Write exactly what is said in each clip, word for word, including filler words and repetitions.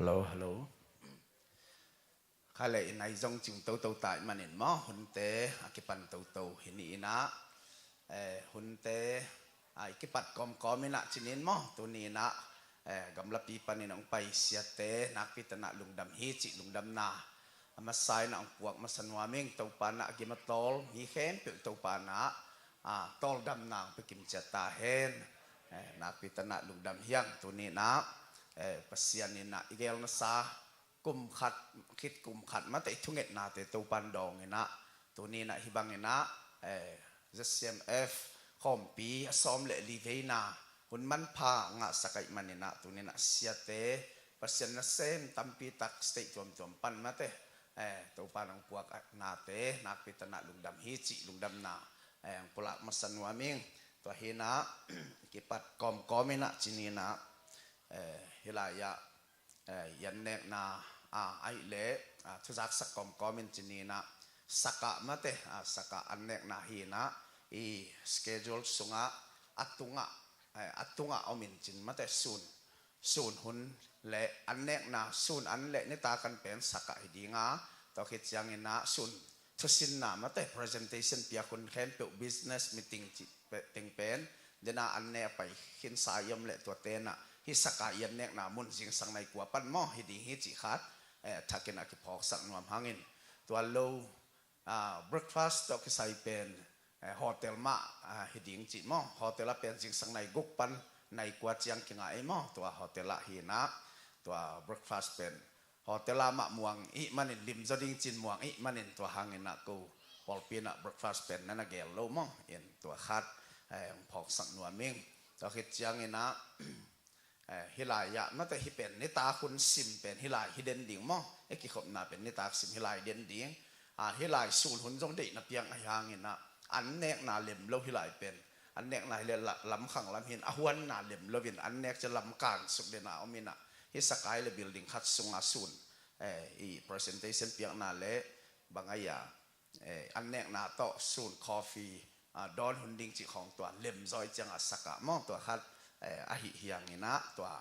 Hello, hello. Kha le i nai zong cing toto ta i manin maw, hunte a kipan toto hi ni inah, eh, hunte a i kipat kawmkawm inah cinin maw, tuni inah, eh, gamlapi panin hong pai siate nakpi tanah lungdam hi cih lungdamna a masa inah hong puak masa nuam ing. Topa inah a gim a tawl mi khempeuh Topa inah, ah, tawldamna hong pia kim ciat ta hen. Eh, nakpi tanah lungdam hi ing. Tuni inah, eh, Pasian inah i gelnasa kum khat khit kum khat mate i thungetnate Topa in dawng inah, tuni inah hih bang inah, eh, Z C M F khawmpi a sawm le li veina hun manpha ngahsak ahih man inah, tuni inah siate Pasian nasem tampi tak state tuamtuam pan mate, eh, Topa in hong puaknate nakpi tanah lungdam hi cih lungdamna, eh, hong pulak masa nuam ing. Tua hi inah kipat kawmkawm inah cinin ah, eh, hih lai-ah, eh, i annekna, ah, ahih leh, ah, thuzaksak kawmkawm in cinin ah, Sakah mate, ah, Sakah annekna hi inah, i schedule sungah a tungah, eh, a tungah om in cin mate, sun, sun hun le annekna, sun an le nitak an pen Sakah hi ding a, tua khit ciang inah sun thusinna mate, presentation piak hun khempeuh, business meeting cih pe-, teng pen, dena an ne a pai khinsa i om leh tuate inah hih Sakah i annekna mun zingsang nai kua pan maw hi ding hi cih khat, eh, thak inah kiphawksak nuam hangin. Tua lo, ah, breakfast tawh kisai pen, eh, hotel mah, ah, hi ding cih maw, hotel ah pen zingsang nai guk pan nai kua ciang kingah ei maw, tua hotel ah hi inah, tua breakfast pen hotel ah mah muang ih manin, limzaw ding cin muang ih manin, tua hang inah ko pawlpi inah breakfast pen na na gel lo maw in, tua khat, eh, hong phawksak nuam ing. Tua khit ciang inah, eh, hih lai-ah mate hih pen nitak hun sim pen hih lai hi den ding maw, eh, kikhopna pen nitak sim hih lai den ding. Ah, hih lai sun hun zong deihna piang ahih hang inah, annekna lem lo hih lai pen, annekna hi leh la-, lamkhang lam hi in, a huanna lem lo in, annek ciang lamkan suk dena om inah, hih Sakah le building khat sungah sun, eh, i presentation piakna le bang a ia, eh, annekna tawh sun coffee, ah, dawn hun ding cih khawng tua lemzaw ih ciangah Sakah maw, tua khat, eh, ahi hi ing inah, tua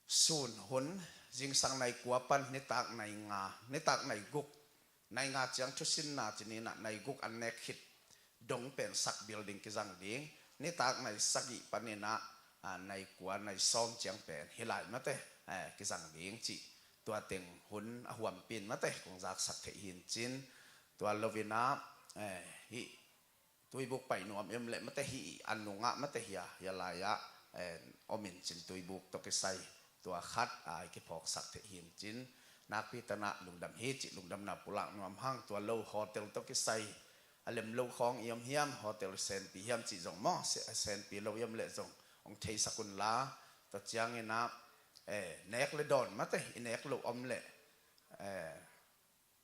sun hun zingsang nai kua pan nitak nai nga, nitak nai guk, nai nga ciang thusinna cinin ah nai guk an nek khit dong pen sak building kizang ding, nitak nai sagih pan inah, ah, nai kua nai sawm ciang pen hih lai mate, eh, kizang ding cih, tua teng hun a huampi in mate kong zaksak theih hi in cin. Tua lo inah, eh, hih Tuibuk pai nuam i om leh mate hih a nungah mate hia, hia lai-ah, eh, om in cin Tuibuk tawh kisai tua khat a i kiphawksak theih hi in cin, nakpi tanah lungdam hi cih lungdamna pulak nuam hang. Tua lo hotel tawh kisai a lem lo khawng i om hiam, hotel senpi hiam cih zong maw, se-, senpi lo i om leh zong hong theisak un la, tua ciang inah, eh, nek le dawn mate i nek lo om leh, eh,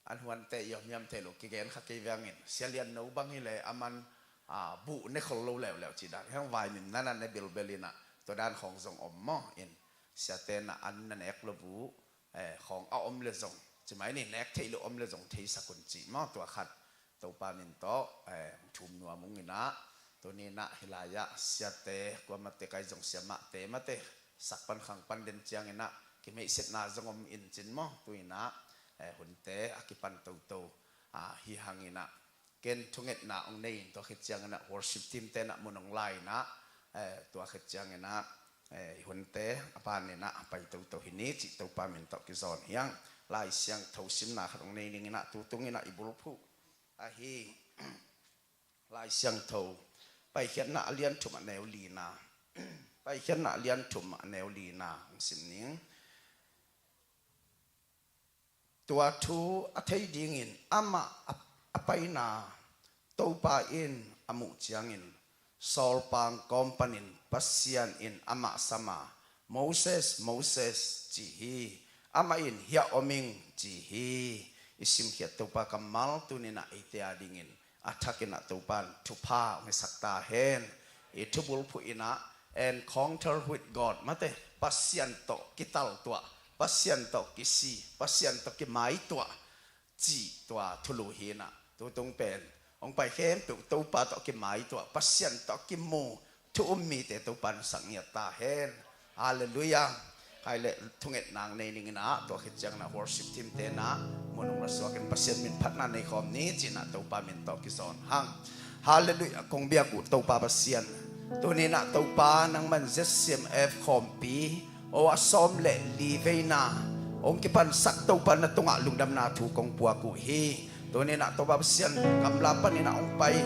an huante i om hiam thei lo, kigen kha kei veng in, Sia Lian No bang hi leh a man, ah, buh ne khol lo leuleu cih dan, heng vaimim na na ne belbel inah, tua dan khawng zong om maw in, siate inah an na nek lo buh, eh, khawng a om le zong, ci mai ni, nek theih lo om le zong theisak un cih maw, tua khat Topa min tawh, eh, thum nuam ung inah, tuni inah hih lai-ah siate, kuamate kai zong siamahte mate, sak pan khang pan den ciang inah, kimeihsetna zong om in cin maw, tu inah, eh, hunte a kipan toto, ah, hi hang inah, ken thungetna hong nei in tua khit ciang inah, worship team te inah mun hong lai inah, eh, tua khit ciang inah, eh, i hunte a pan inah a pai toto hi ni cih Topa min tawh kizawn hi ing. Lai Siangtho simna khat hong nei ning inah, tu tung inah i bulphuh ahi Lai Siangtho Paikhiatna a lian thum a neu lina. Paikhiatna a lian thum a neu lina hong sim ning. Tua thu a thei dingin amah a, a paina Topa in a muh ciangin, sawlpang kawm panin Pasian in amah sam a, "Moses, Moses," ci hi. Amah in, "Hiah om ing," ci hi. I simkhiat Topa kammal tuni inah eite a dingin a thak inah Topa in thupha hong hisak ta hen. I thubulphuh inah, "Encounter with God," mate, Pasian tawh kitaltuah, Pasian tawh kisi, Pasian tawh kimaituah cih tua thulu hi inah, tu tung pen hong pai khempeuh Topa tawh kimaituah, Pasian tawh kimu thu um mite Topa in sak ngiat ta hen. Halleluiah. Ai le thungetna nei ning in ah, tua khit ciangin ah worship team te in ah mun hong la suak in Pasian min phatna nei khawm ni ci-in ah Topa min tawh kizawn hang. Halleluiah, kong biak uh Topa Pasian, tuni in ah Topa nangman Z C M F khawmpi aw a sawm le li veina hong kipansak Topa na tungah lungdamna thu kong puak uh hi. Tuni in ah Topa Pasian, gamla panin ah hong pai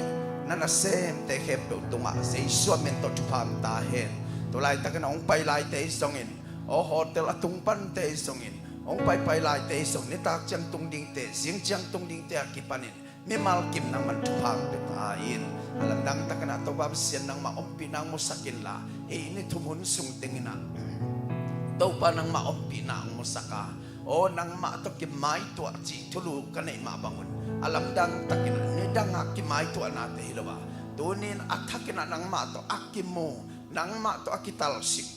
na nasemte khempeuh tungah Jesu a min tawh thupha om ta hen. Tu laitakin ah hong pai laite zongin, aw hotel a tung pante zongin, hong paipai laite zong, nitak ciang tung dingte, zing ciang tung dingte a kipanin mimal kim nangman thupha hong pia ta in. A lamdang takin ah Topa Pasian, nangmah ompihna hong musak inla, hih ni thum hun sung tengin ah Topa nangmah ompihna hong musak a, aw nangmah tawh kimaituah cih thulu ka neih mah bangun, a lamdang takin ah nidang a kimaituahnate hi lo a, tuni in a thakin ah nangmah tawh a kimu, nangmah tawh a kitalsik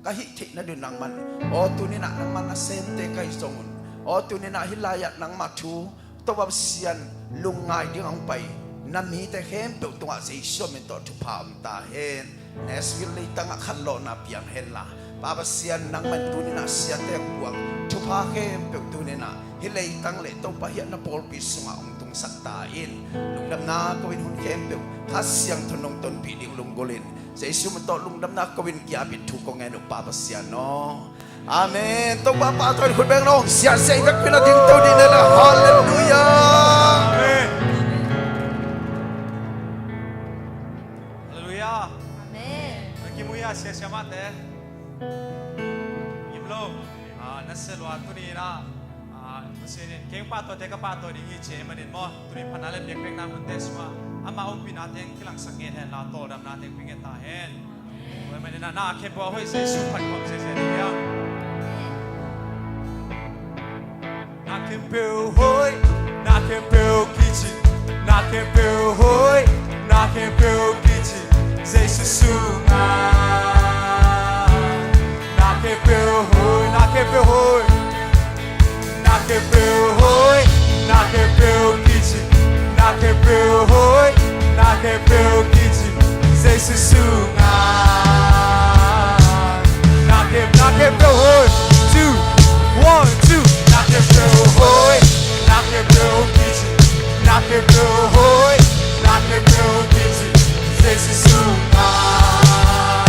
ka hih theih nading nangman, aw tuni in ah nangman nasemte ka hih zong un, aw tuni in ah hih lai-ah nangmah thu, Topa Pasian, lungngai ding a hong pai na mite khempeuh tungah Jesu min tawh thupha om ta hen. Nashville leitangah khanlawhna piang henla, Pa Pasian, nangman tuni in ah siate hong puak thupha khempeuh tuni in ah hih leitang le Topa hih na pawlpi sungah hong tungsak ta in. Lungdamna ko in, hun khempeuh Kha Siangtho in hong tonpih ding lunggulh in, Jesu min tawh lungdamna ko in, kiapin thu kong ngen uh Pa Pasian aw. Amen. Topa pahtawi in khut beng nong siasia i vekpi in a dingto dih ni le. Halleluiah. Amen. Halleluiah. Amen. Na kimu hia, siasia mahte? Ngim lo. Ah, na sia lua tuni in ah. Ah, Pasian in kei pahtawi te ka pahtawi ding hi ci ahih manin maw, tuni phatna le biakpiakna hunte sungah ama ompihna teng kilangsak ngen henla, tawldamna teng pia ngen ta hen. Tua ahih manin ah na khempeuh a hoih Jesu phat khawm ziahziah ding hi hang. Na khempeuh hoih, na khempeuh kici, na khempeuh hoih, na khempeuh kici, Jesu sungah. Na khempeuh hoih, na khempeuh hoih, na khempeuh hoih, na khempeuh kici, na khempeuh hoih, na khempeuh kici, Jesu sungah. Na khem, na khempeuh hoih. Two, one, two. Na khempeuh hoih, na khempeuh kici, na khempeuh hoih, na khempeuh kici, Jesu sungah.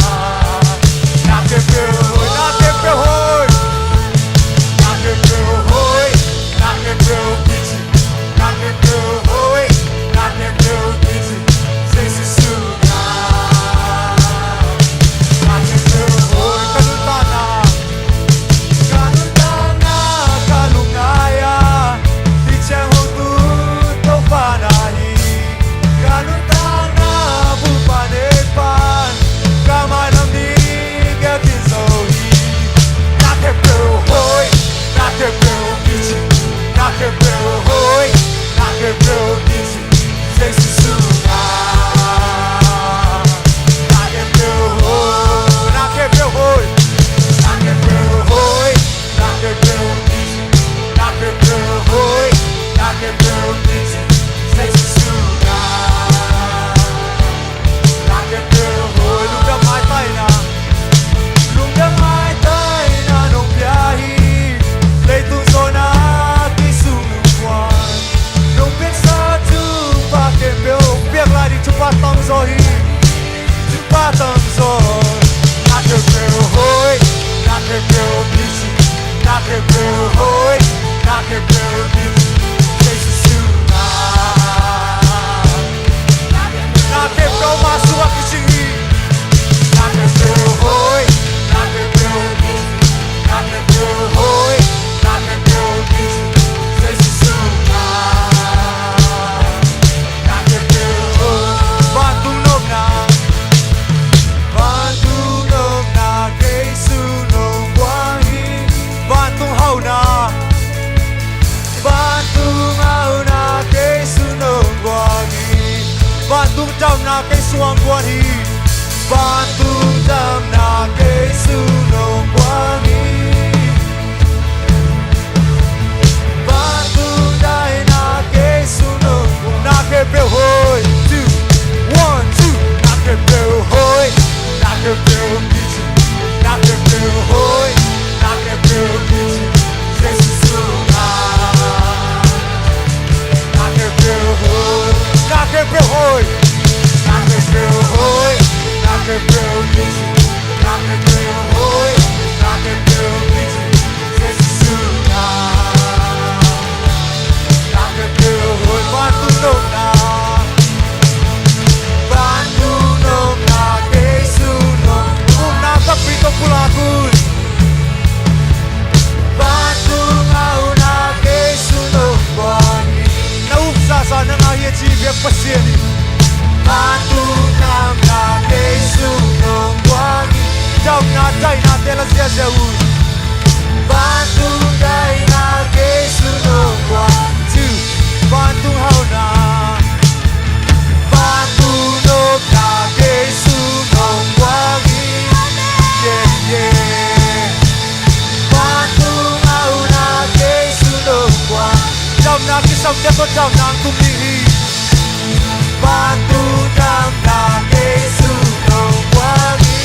Na dainate la ziahziah un. Vantung daina kei su nong guang. Two. Vantung hauhna. Vantung nopna kei su nong guang hi. Yeah, yeah. Vantung hauhna kei su nong guang. Damna kisam te ko damna tung ding hi. Vantung damna kei su nong guang hi.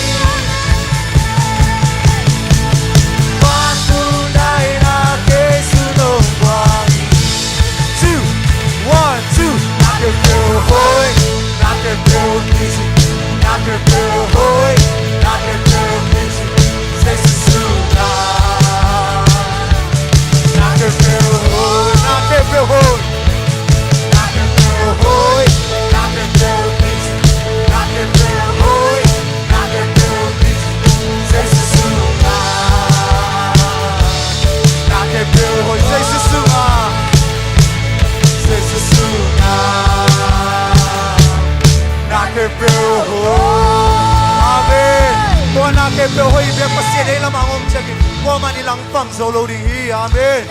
Vantung daina kei su nong guang hi. Two, one, two. Na khempeuh hoih, na khempeuh kisi, na khempeuh hoih, na khempeuh kisi. Jesu suna. Na khempeuh hoih, na khempeuh hoih. Amen. Tua na khempeuh hoih bek Pasian ei lamah hong om ciangin kuamah in i langpang zo lo ding hi. Amen.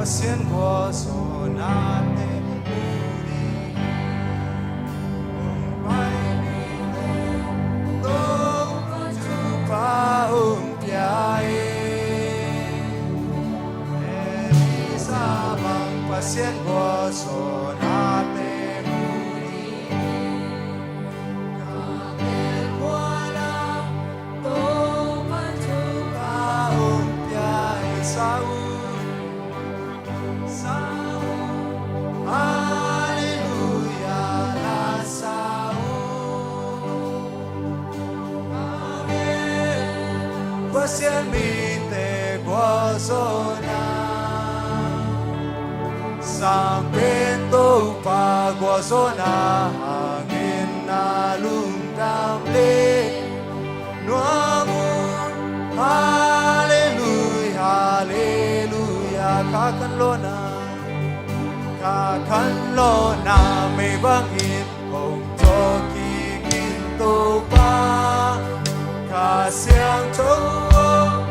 Pasian gualzawhnate mu ding, hong pai mite Topa thupha hong pia in. Elisa bang Pasian gualzawhnate mu ding, Karmel kuala Topa'n thupha hong pia hi. Saul, Saul, Halleluia la Saul. Amen. Pasian mite gualzawhna, Sang Pen Topa gualzawhna hangin na lungdam le nuam un. Halleluia, halleluia. Kha khanlawhna, kha khanlawhna mei bangin hong tawh kik in Topa. Kha Siangtho hong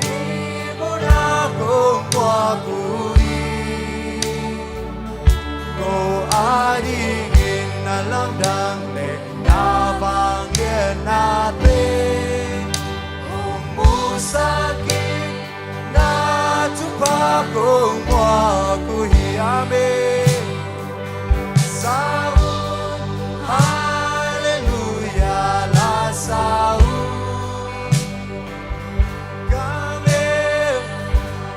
hih munah kong muak uh hi. Ko adingin na lamdang le na vangliatnate hong musak in, na thupha kong muak uh hi. Amen. Sa un, Halleluia la sa un. Amen.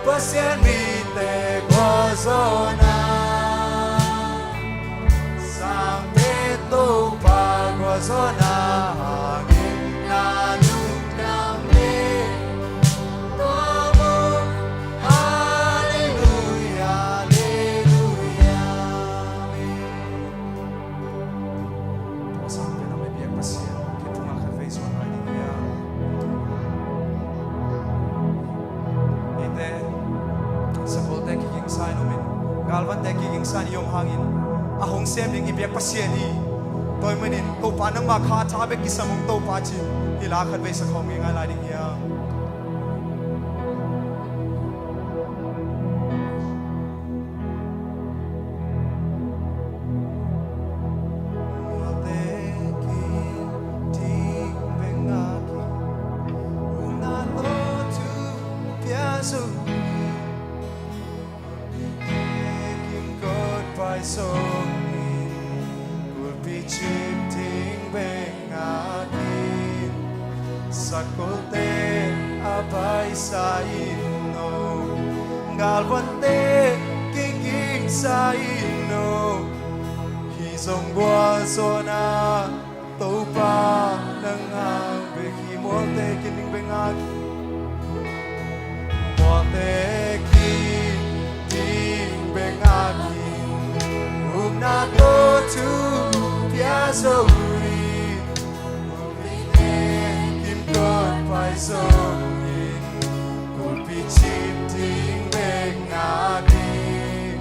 Pasian mite gualzawhna, Sang Pen Topa gualzawhna hangin na lungdam le nuam un. Halleluia, halleluia. Amen. Tua sang pen a mei biak Pasian, kei tungah khatvei zuan lai ding hiam? Eite, sakolte kigingsa in om in, galvante kigingsa in i om hangin, a hong sem ding i biak Pasian hi. Tua ahih manin, Topa nangma kha tha bek kisam ung Topa ci-in, hih la khatvei sakhawm ngei lai ding hiam? Mualte kin ding bek ngak in, upna tawh thu pia zo in, kulpite kimkot pai zo in, kulpi cip ding bek ngak in, sakolte a paisa in aw, galvante kigingsa in aw. Hih zong gualzawhna Topa nang a bek hi. Mualte kin ding bek ngak in, mualte kin ding bek ngak in, upna tawh thu pia zo in, kulpite kimkot pai zo in, kulpi cip ding bek ngak in,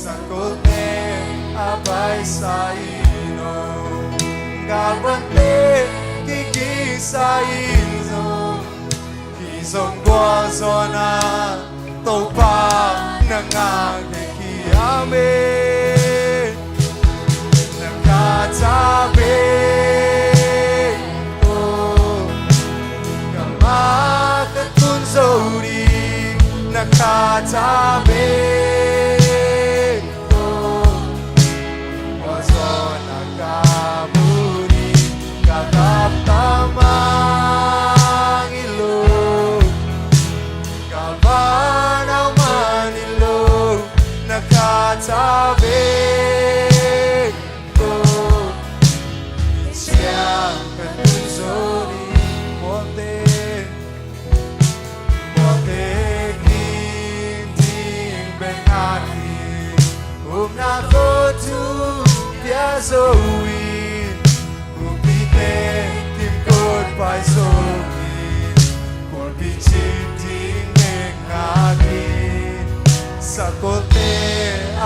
sakolte a paisa in aw, galvante kigingsa in zong, hih zong gualzawhna Topa nang a bek hi. Amen. Na kha tha bek tawh, ka ma ka tun zo ding, na kha tha bek tawh, gualzawhna ka mu ding, ka tap ta mang hi lo, ka van au man hi lo, na kha tha bek tawh, ciang ka tun zo ding. Mualte, mualte kin ding bek ngak in, upna tawh thu pia zo in, kulpite kimkot pai zo in, kulpi cip ding bek ngak in, sakolte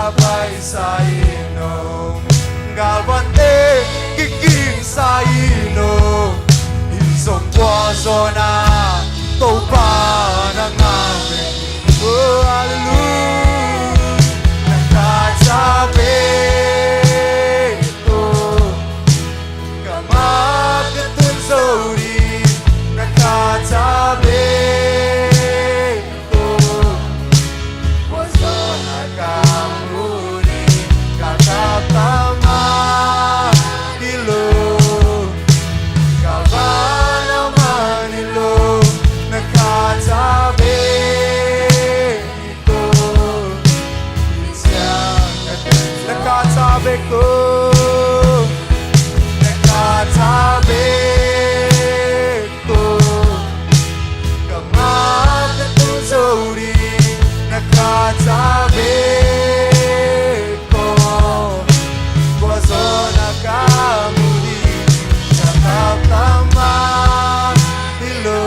a paisa in aw, galvante kigingsa in aw, hih zong gualzawhna Topa nang a bek hi. Oh, halleluia. ko, na khat a bek tawh ka mat na tung zo ding, na khat a bek tawh kua zaw na ka mu ding, na khat a mah hi lo.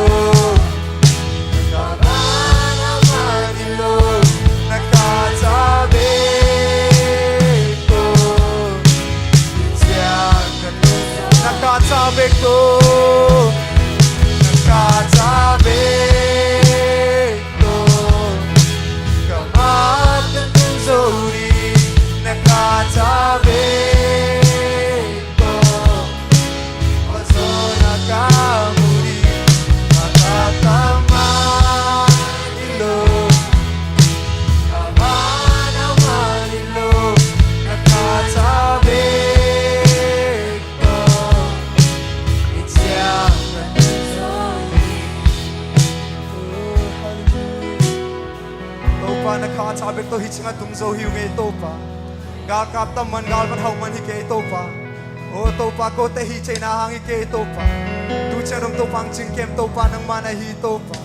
Topa, na khat a bek tawh hih ciang a tung zo hi ung ei Topa. Galkap tam man, gal van hau man hi kei Topa. O Topa, kote hih theihna hang hi kei Topa. Tu ciang dong Topa hong cingkem Topa nangmah na hi Topa.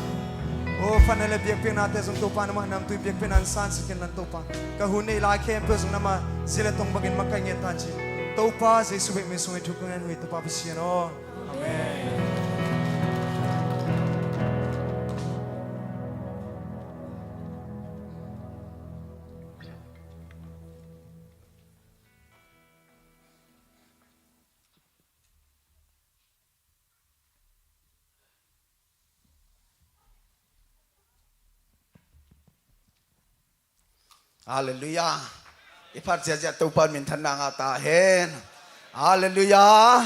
O phatna le biakpiaknate zong Topa nangmah namtui biakpiakna in sansak in lan Topa. Ka hun neih lai khempeuh zong nangmah zi le tong bangin makaih ngen ta ci. Topa Jesu bek min sung in thu ka ngen uh hi Topa Pasian aw. Amen. Halleluiah. I phat ziahziah Topa in minthanna ngah ta hen. Halleluiah.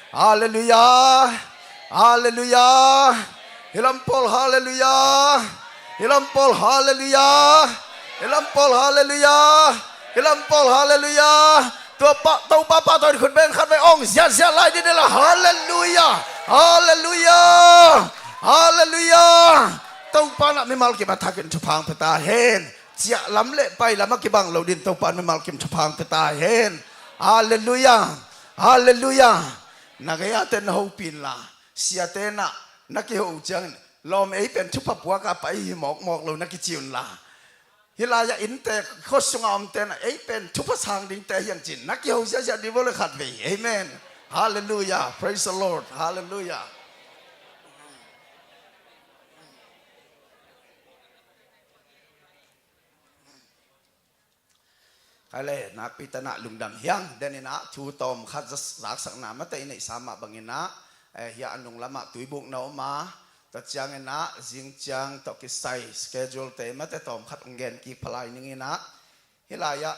Halleluiah. Halleluiah. Hi lam pawl halleluiah. Hi lam pawl halleluiah. Hi lam pawl halleluiah. Hi lam pawl halleluiah. Tua pa, Topa pahtawi khut beng khat vei ong ziahziah lai dih ni la. Halleluiah. Halleluiah. Halleluiah. Topa in ah mimal kim a thakin thupha hong pia ta hen. Ciah lam le pai lam a kibang lo dingin Topa in mimal kim thupha hong pia ta hen. Halleluiah. Halleluiah. Na gei-ate na hopih inla, siate in ah na kiho uh ciangin lawm ei pen thupha puak a pai hi mawkmawk lo na kici unla, hih lai-ah innte, khuasung a omte in ah ei pen thupha sang dingte hi hang ci-in na kiho ziahziah dih vo le khat vei. Amen. Halleluiah. Praise the Lord. Halleluiah. Khai le, nakpi takin ah lungdam hi hang. Denin ah thu tawm khat za-, zaksakna mate i neihsa mah bangin ah, eh, hiah a nung lamah tuibukna om a, tua ciangin ah zing ciang tawh kisai schedule-te mate tawm khat hong gen kik pha lai ning in ah, hih lai-ah,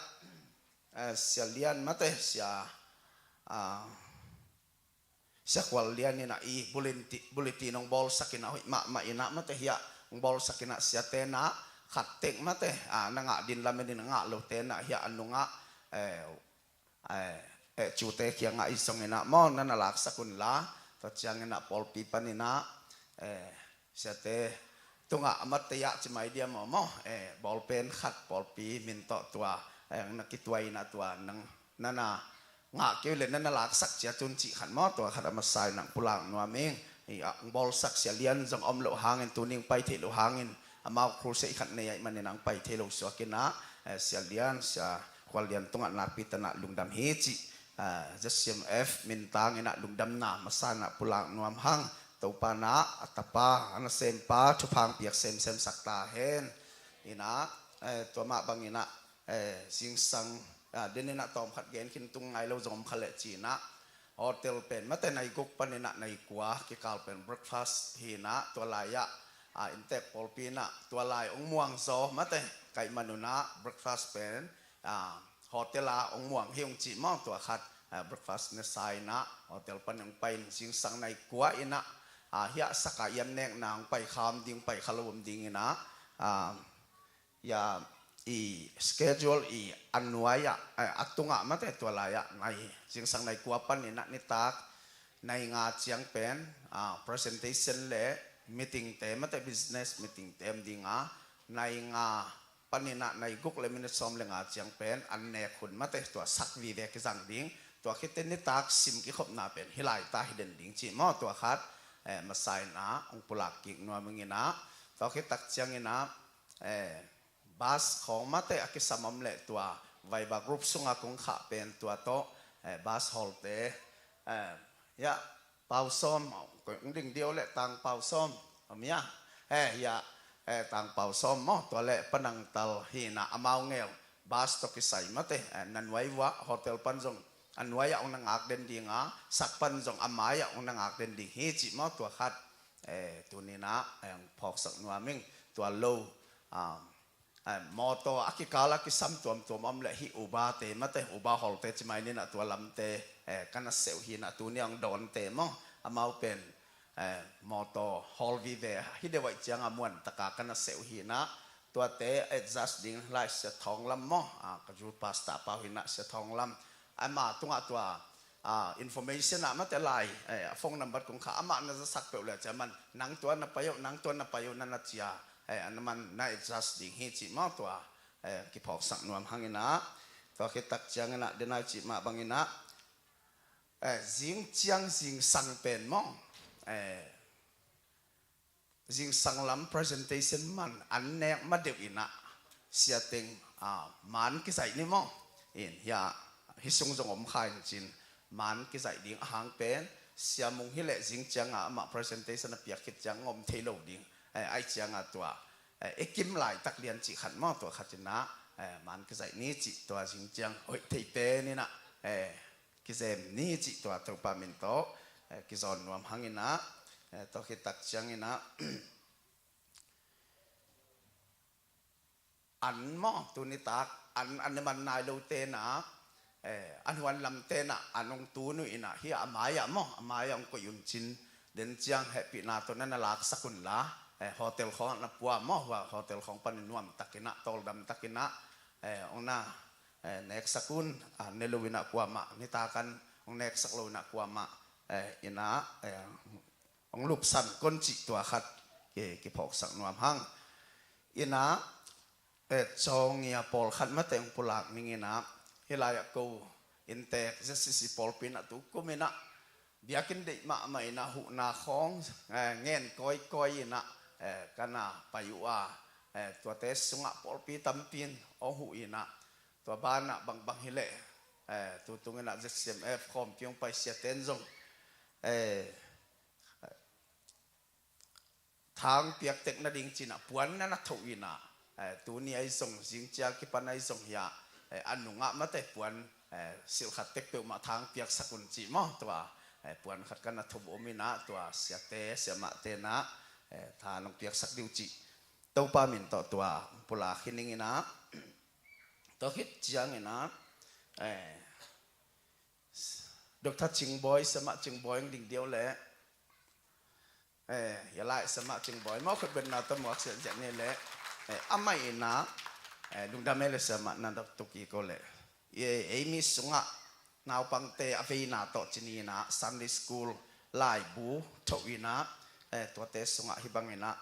eh, Sia Lian mate, Sia, ah, Sia Khual Lian in ah i bulletin, bulletin hong bawlsak in ah hoih mahmah in ah mate, hiah hong bawlsak in ah siate in ah khat tek mate, ah, na ngah ding lamen in, a ngah lote in ah hiah a nungah, eh, eh, eh, cute kiangah i zong in ah maw, na na laksak unla, tua ciangin ah pawlpi panin ah, eh, siate tungah a mat tei ah ci mai dia maw, maw, eh, bawlpen khat pawlpi min tawh tua, eh, na kituai in ah tua nang na na ngah kei uh le na na laksak ciat un cih khat maw, tua khat a masa in ah pulak nuam ing. Hih a hong bawlsak Sia Lian zong a om loh hangin, tuni hong pai theih loh hangin, amau crusade khat nei ahih manin ah hong pai thei lo suak in ah, eh, Sia Lian, Sia Khual Lian tungah nakpi takin ah lungdam hi cih, eh, Z C M F min tangin ah lungdamna masa in ah pulak nuam hang. Topa in ah a tapa, a nasempa thupha hong piak semsem sak ta hen. In ah, eh, tua mah bangin ah, eh, zingsang, ah, denin ah tawm khat gen khin tung ngai lo zong om kha leh ci-in ah, hotel pen mate nai guk panin ah nai kua kikal pen breakfast hi in ah, tua lai-ah, ah, inntek pawlpi in ah tua lai hong muang zaw mate, ka hih man un ah breakfast pen, ah, hotel ah hong muang hi ung cih maw, tua khat, ah, breakfast ne sa in ah hotel pan hong pai in zingsang nai kua in ah, ah, hiah sak a i an nekna hong pai kha om ding, pai kha lo om ding in ah, ah, ya, i schedule i a nuai-ah, eh, a tungah mate tua lai-ah nai, zingsang nai kua panin ah nitak nai nga ciang pen, ah, presentation le meeting-te mate, business meeting-te om ding a, nai nga panin ah nai guk le minit sawm le nga ciang pen an nek hun mate, tua sak vive kizang ding. Tua khit teh nitak sim kikhopna pen hih lai ta hi den ding cih maw, tua khat, eh, masa in ah hong pulak kik nuam ing in ah. Tua khit tak ciangin ah, eh, bus khawng mate a kisam om leh tua Viber group sungah kong khah pen tua tawh, eh, bus hawlte, eh, ya, Pau Sawm, kong ding diau leh Tang Pau Sawm om ya, eh, ya, eh, Tang Pau Sawm maw, tua leh Pa Nang Tal hi in ah amau ngel bus tawh kisai mate, eh, na nuai uah hotel pan zong a nuai ah hong na ngak den ding a, sak pan zong a mai ah hong na ngak den ding hi cih maw, tua khat, eh, tuni in ah, eh, phawksak nuam ing. Tua lo, ah, eh, mawtaw a kikal a kisam tuamtuam om leh hih Uber te mate, Uber hawlte ci mai ni in ah, tua lamte, eh, ka na seuh hi in ah, tuni a hong dawnte maw, amau pen, eh, mawtaw hawl vive hi deuh ahih ciangin muan taka ka na seuh hi in ah, tuate adjust ding lai Sia Thawng Lam maw, ah, ka youth pastor pa uh hi in ah, Sia Thawng Lam, ama tungah tua, ah, information ah mate lai, eh, a phone number kong khah, amah na zasak peuh leh ciaman nang tua na pai uh, nang tua na pai uh na na ci a, eh, a na man na adjust ding hi cih maw, tua, eh, kiphawksak nuam hang in ah. Tua khit tak ciangin ah denai cih mah bangin ah, eh, zing ciang zingsang pen maw, eh, zingsang lam presentation man an nek ma deuh in ah sia teng, ah, man kizaih ni maw. In hia, hih sung zong om kha in cin, man kizaih ding a hang pen Sia Mung hi leh zing ciangin amah presentation a piak khit ciang om thei lo ding, eh, ahih ciangin tua, eh, i kim laitak lian cih khat maw, tua khat in ah, eh, man kizaih ni cih tua zing ciang hoih thei pen in ah, eh, kizem ni cih tua Topa min tawh, eh, kizawn nuam hang in ah, eh, tua khit tak ciangin ah, an maw, tuni tak an, an i man nai lote in ah, eh, an huan lamte in ah an hong tun uh in ah, hih a mai ah maw, a mai ah hong koih un cin, den ciang hehpihna tawh na na laksak un la, eh, hotel khawng ah na pua maw, hua hotel khawng panin nuam tak in ah, tawldam tak in ah, eh, hong na, eh, neksak un, ah, ne lo in ah kuamah, nitak an hong neksak lo in ah kuamah, eh, in ah, eh, hong lupsan kon cih tua khat ki, kiphawksak nuam hang. In ah, eh, Chawngia pawlkhat mate hong pulak ning in ah, hih lai ah ko inntek Z C C pawlpi in ah tu kum in ah biakinn deih mahmah in ah huhna khawng, eh, ngen kawikawi in ah, eh, ka na pai uh a, eh, tuate sungah pawlpi tampi in hong huh in ah, tua banah bangbang hi leh, eh, tu tung in ah Z C M F khawmpi hong pai siate in zong, eh, tha hong piak tek nading ci in ah puan na na thoh in ah, eh, tuni ahi zong, zing ciang kipan ahi zong hia, eh, a nungah mate puan, eh, silh khat tek peuhmah tha hong piaksak un cih maw, tua, eh, puan khat ka na thoh om in ah, tua siate siamahte in ah, eh, tha nong piaksak ding uh cih Topa min tawh tua pulak hi ning in ah, tua khit ciangin ah, eh, Doctor Cingbawi, siamah Cingbawi hong ding diau leh, eh, hia lai siamah Cingbawi maw, khut beng na tawh muak siahsiah ni leh, eh, amah in ah, eh, lungdam ei leh siamah, na dok tuk i ko leh, eh, ei mi sungah naupangte a veina tawh ci ni in ah Sunday school laibu thoh in ah, eh, tuate sungah hih bang in ah,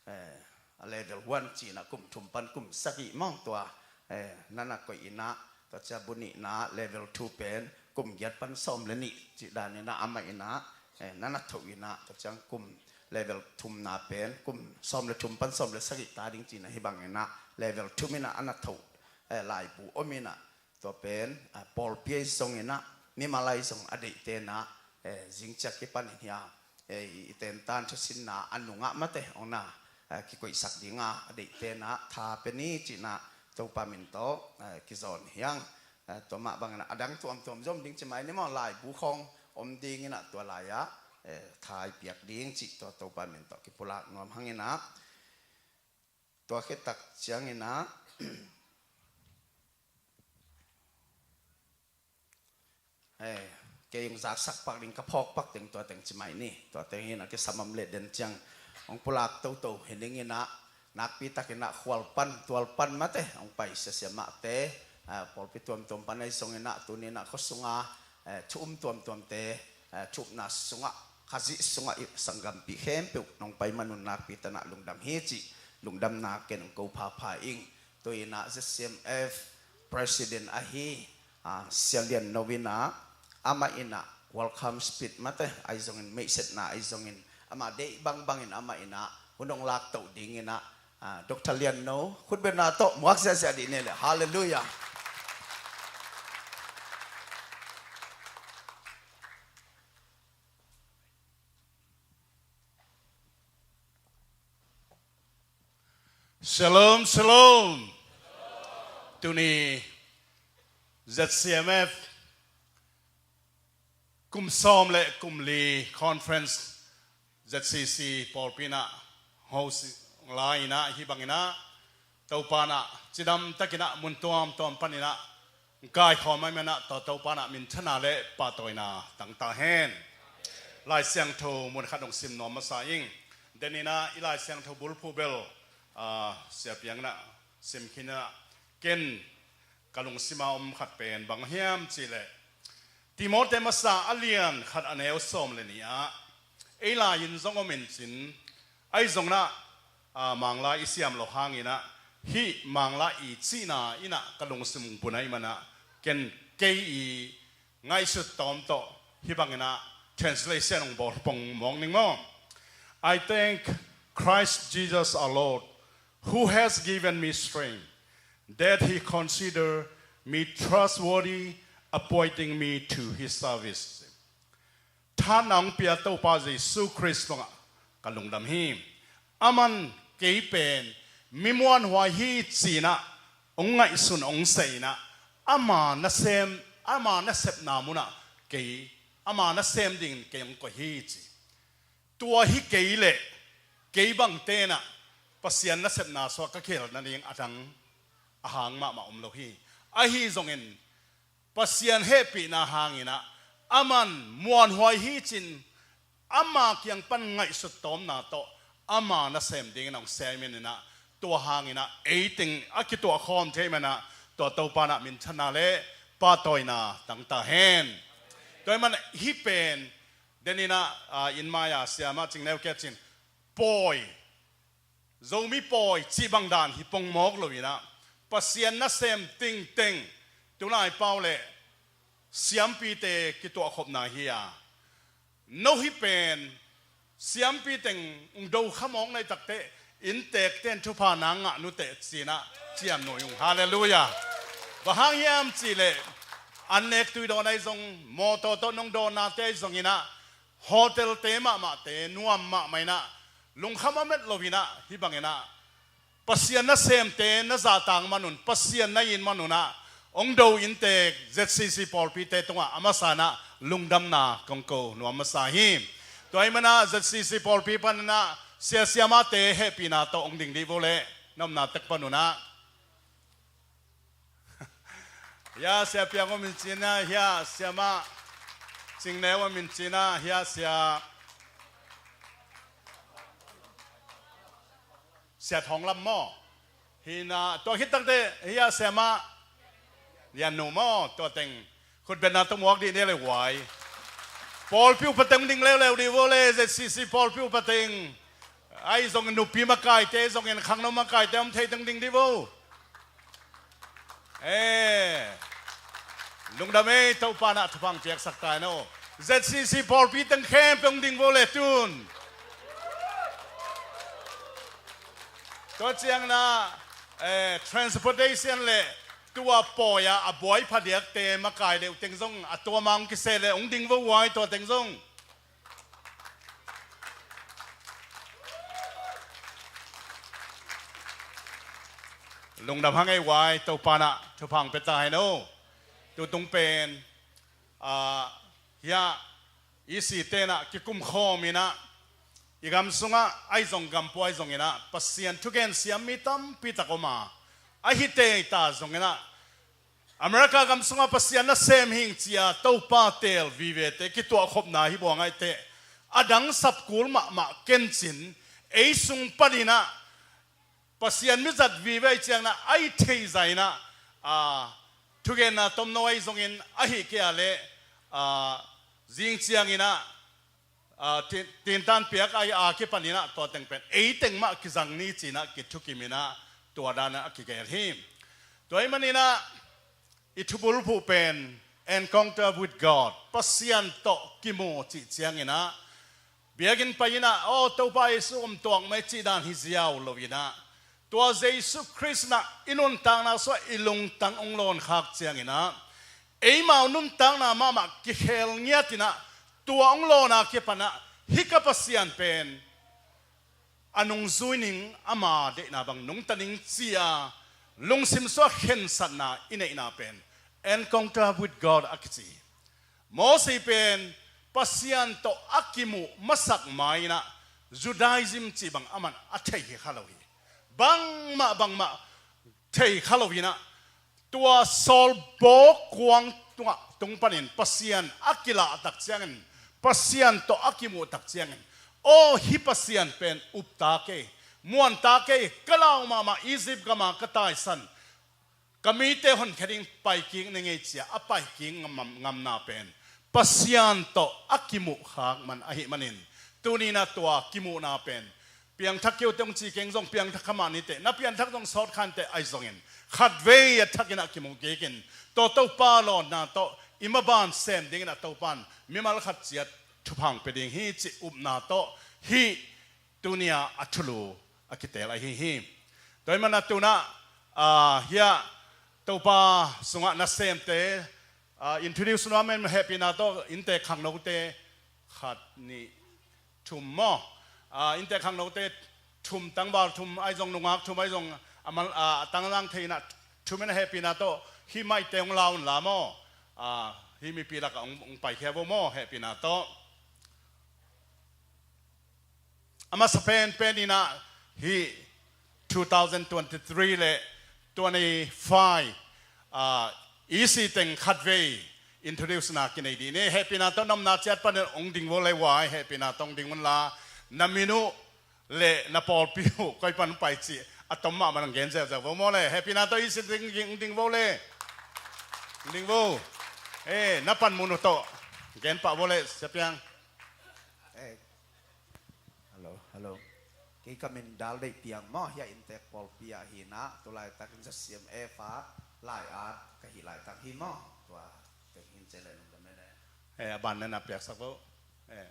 eh, a level one ci in ah kum thum pan kum sagih maw, tua, eh, na na koih in ah, tua ciang bu nihna level two pen kum giat pan sawm le nih cih dan in ah amah in ah, eh, na na thoh in ah, tua ciang kum level thumna pen kum sawm le thum pan sawm le sagih ta ding ci in ah hih bang in ah level thum in ah a na thoh, eh, laibu om in ah, tua pen, ah, pawlpi ahi zong in ah, mimal ahi zong a deihte in ah, eh, zing ciang kipan in hia, eh, i, i tentan thusinna a nungah mate hong na, eh, kikoihsak ding a, a deihte in ah tha pia ni ci in ah Topa min tawh, eh, kizawn hi hang. Eh, tua mah bang in ah a dang tuamtuam zong om ding ci mai ni maw, laibu khawng om ding in ah tua lai ah, eh, tha i piak ding cih tua Topa min tawh kipulak nuam hang in ah. Tua khit tak ciangin ah, eh, kei hong zaksak pak ding, ka phawk pak teng tua teng ci mai ni. Tua teng hi in ah kisam om leh den ciang hong pulak toto hi ning in ah, nakpi tak in ah khual pan tual pan mate hong pai sia siamahte, ah, pawlpi tuamtuam pan ahi zong in ah tuni in ah khua sungah, eh, thu um tuamtuamte, eh, thu upna sungah, Khazih sungah i sanggampi khempeuh nong pai man un nakpi tak in ah lungdam hi cih lungdamna ken hong ko phapha ing. Tu-in ah Z C M F President ahi, ah, Sia Lian No in ah, amah in ah welcome speech mate ahi zongin, meihsetna ahi zongin, amah deih bangbangin amah in ah hun hong laktoh dingin ah, ah, Doctor Lian No khutbetna tawh muak ziahziah dih ni le. Halleluiah. Shalom, shalom. Tuni Z C M F kum sawm le kum li conference Z C C pawlpi in ah host lai in ah, hih bangin ah Topa in ah cidam takin ah mun tuamtuam panin ah kaikhawm ahih manin ah, tua Topa in ah minthana le pahtawina tang ta hen. Lai Siangtho mun khat hong sim nuam masa ing. Denin ah i Lai Siangtho bulphuh bel, ah, Sia Piang in ah sim khin in ah, ken ka lungsim a om khat pen bang hiam cih leh, Timote masa a lian khat a neu sawm le nih ah, ei lai-in zong om in cin, ahi zongin ah, ah, Manglai i siam loh hangin ah, hih Manglai i cihna in ah ka lungsim bun ahih manin ah, ken kei i ngaihsut tawm tawh hih bangin ah translation hong bawl pong mawk ning maw. I thank Christ Jesus our Lord, who has given me strength, that he consider me trustworthy, appointing me to his service. Thahatna hong pia Topa Jesu Khrist tungah ka lungdam hi. Aman kei pen mi muanhuai hi ci-in ah hong ngaihsun hong seh in ah, ama nasem, ama nasepna munah kei, ama nasem dingin kei hong koih hi ci. Tua hi kei leh kei bangte in ah Pasian nasepna suak ka khel nading a dang a hang mahmah om lo hi. Ahi zongin Pasian hehpihna hangin ah, aman muanhuai hi cin, ama kiang pan ngaihsut tawmna tawh ama nasem dingin hong seh ahih manin ah, tua hangin ah ei teng a kituah khawm thei manin ah, tua Topa in ah minthana le pahtawina tang ta hen. Tua ahih manin ah hih pen denin ah, ah, inn mai-a siamah Cing Neu Kiat cin, pawi, Zomi pawi cih bang dan hi pong mawk lo-in ah, Pasian nasem tengteng, tulai pau le siampite kituahkhopna hi a, no hih pen siampi teng hong do kha mawk na hih takteh, innteekte in thupha na ngah nuteh ci-in ah ciam nuam ung. Halleluiah. Bang hang hiam cih leh, an nek tui dawn ahi zong, mawtaw tawh nong dawnnate ahi zongin ah, hotelte mahmahte nuam mahmah in ah, lungkham a met lo-in ah, hih bangin ah Pasian nasemte na zahtak man un, Pasian na it man un ah, hong do innteek Z C C pawlpite tungah a masa in ah lungdamna kong ko nuam masa hi. Tua ahih manin ah Z C C pawlpi panin ah sia siamahte hehpihna tawh hong ding dih vo leh, na omna tek pan un ah. Hia Sia Piang om in cin ah, hia siamah Cing Neu om in cin ah, hia sia, sia Thawng Lam maw? Hi-in ah, tua khit takteh, hia siamah Lian Nu maw? Tua teng khutbetna tawh muak dih ni le uai. Pawlpi upa teng ding leuleu dih vo leh, Z C C pawlpi upa teng. Ahi zongin nupi makaite, zongin khangno makaite om thei teng ding dih vo. Eh, lungdam ei, Topa in ah thupha hong piaksak ta hen aw. Z C C pawlpi teng khempeuh hong ding vo leh tun. Tua ciangin ah, eh, transportation le tua pawi-a a buai phadiakte makai deuh teng zong a tua ma hong kiseh leh hong ding vo uai, tua teng zong. Lungdam hang ei uai, Topa in ah thupha hong pia ta hen aw. Tutung pen, ah, hia, E C te in ah kikum khawm in ah, i gam sungah ahi zong, gam pua ahi zongin ah Pasian thugen siam mi tampi tak om a, ahi tei ta zongin ah, America gam sungah Pasian nasem hi ing ci-a Topa teel vivete kituahkhopna hi buang ahih teh, a dang sap kul mahmah ken cin, ei sung panin ah Pasian mizat vive ahih ciangin ah, a hih theih zah in ah, aa, thugenna tomno ahi zongin, ahih kei leh, aa, zing ciangin ah, aa, tin-, tintan piak a kipanin ah, tua teng pen ei teng mah kizang ni ci-in ah kithukim in ah, tua dan a kigel hi. Tua ahih manin ah i thubulphuh pen Encounter with God, Pasian tawh kimu cih ciangin ah, biakinn pai-in ah, aw, Topa Jesu om tuak mah hi cih dan hi ziau lo-in ah, tua Jesu Khrist in ah i nuntakna sungah i lungtang hong lawnkhak ciangin ah, eimau nuntakna mahmah kikhel ngiat-in ah, tua hong lawn a kipan ah, hih ka Pasian pen a nungzui ning, ama deihna bang nungta ning ci-a lungsim sungah khensatna i neihna pen Encounter with God a kici hi. Moses pen Pasian tawh a kimuh masak ma-in ah, Judaism cih bang aman a thei hi kha lo hi. Bangmah bangmah thei kha lo-in ah, tua sawlbaw kuang tungah, tung panin Pasian a kilah tak ciangin, Pasian tawh a kimuh tak ciangin, aw, hih Pasian pen up ta kei, muan ta kei, ka lau mahmah Egypt gam ah ka taisan, ka mite honkhia ding pai kik ning ei ci-a a pai kik ngam, ngamna pen Pasian tawh a kimuh khak man ahih manin, tuni-in ah tua kimuhna pen, piangthak kei uh teh hong ci keng zong, piangthak kha mah ni teh, na pianthak zong sawt kha in teh, ahi zongin khatvei a thakin ah kimu kik in, tua Topa lawnna tawh i maban sem dingin ah Topa'n mimal khat ciat thupha hong pia ding hi cih upna tawh hih tuni-a a thulu a kitel ahi hi. Tua ahih manin ah tu-in ah, ah, hih ah Topa sungah nasemte, ah, introduce nuam ing, hehpihna tawh inntek khangnote khat, nih, thum maw? Ah, inntek khangnote thum, tangval thum, ahi zong nungak thum, ahi zong a mal, ah, a tangzang thei-in ah thum in, hehpihna tawh hih mic-te hong la un la maw? Ah, hih mipi lakah hong, hong paikhia vo maw, hehpihna tawh. A masa penpen-in ah hih two thousand twenty-three le twenty-five, ah, E C teng khatvei introduce-na kinei dih ni. Hehpihna tawh na omna ciat panin hong ding vo le, uai, hehpihna tawh hong ding un la, na min uh le na pawlpi uh koi pan pai cih a tom mahmah hong gen ziauziau vo maw le. Hehpihna tawh E C teng hong ding vo le. Hong ding vo. Eh, na panmun uh tawh gen pah vo le, Sia Piang. Eh, hello, hello. Kei ka min Dal Deih Piang maw, hih ah inntek pawlpi ah hi-in ah, tu laitakin Z C M F ah lai-at ka hih laitak hi maw. Tua teng hi-in ci leh lungdam ei le. Eh, a ban na na piaksak vo. Eh.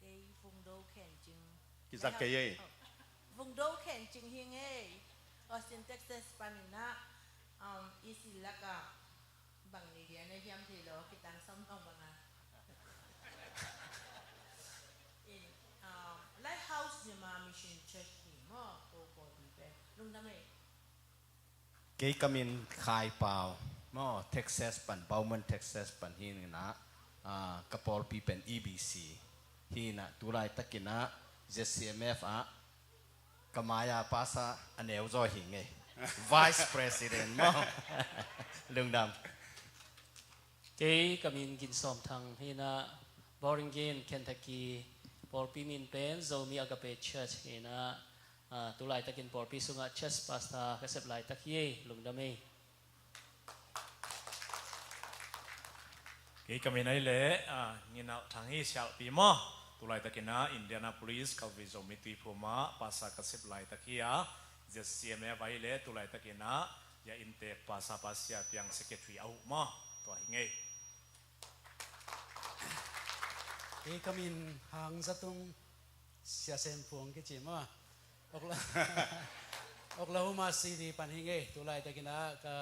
Kei Vungdo Khen Cing. Kizak kei ei. Oh. Vungdo Khen Cing hi ing ei. Austin, Texas panin ah, um, E C lakah bang ni dia na hiam thei lo, kitang sam bang bang a. In, um, Lighthouse Myanmar Mission Church hi maw, ko ko bi pe. Lungdam ei. Kei ka min Khai Pau maw, Texas pan, Beaumont, Texas pan hi-in ah, ah, ka pawlpi pen E B C hi-in ah, tu laitakin ah Z C M F ah ka mai-a pastor a neu zaw hi ing ei. Vice President maw. Lungdam. Kei ka min Gin Sawm Thang hi-in ah, Bowling Green, Kentucky, pawlpi min pen Zomi Agape Church hi-in ah, ah, tu laitakin pawlpi sungah church pastor ka sep laitak hi ei, lungdam ei. Kei ka min ahih leh, ah, Ngin Alh Thang hi, Sialpi maw. Tu laitakin ah Indianapolis, Calvary Zomi Tuiphum ah pastor ka sep laitak hi a, Z C M F ahih leh tu laitakin ah, ya inntek pastor pa Sia Piang secretary a uh maw. Tua hi ing ei. Kei ka min Hang Za Tung, Sia Sem Phuang kici maw. Okla-, Oklahoma City pan hi ing ei, tu laitakin ah ka,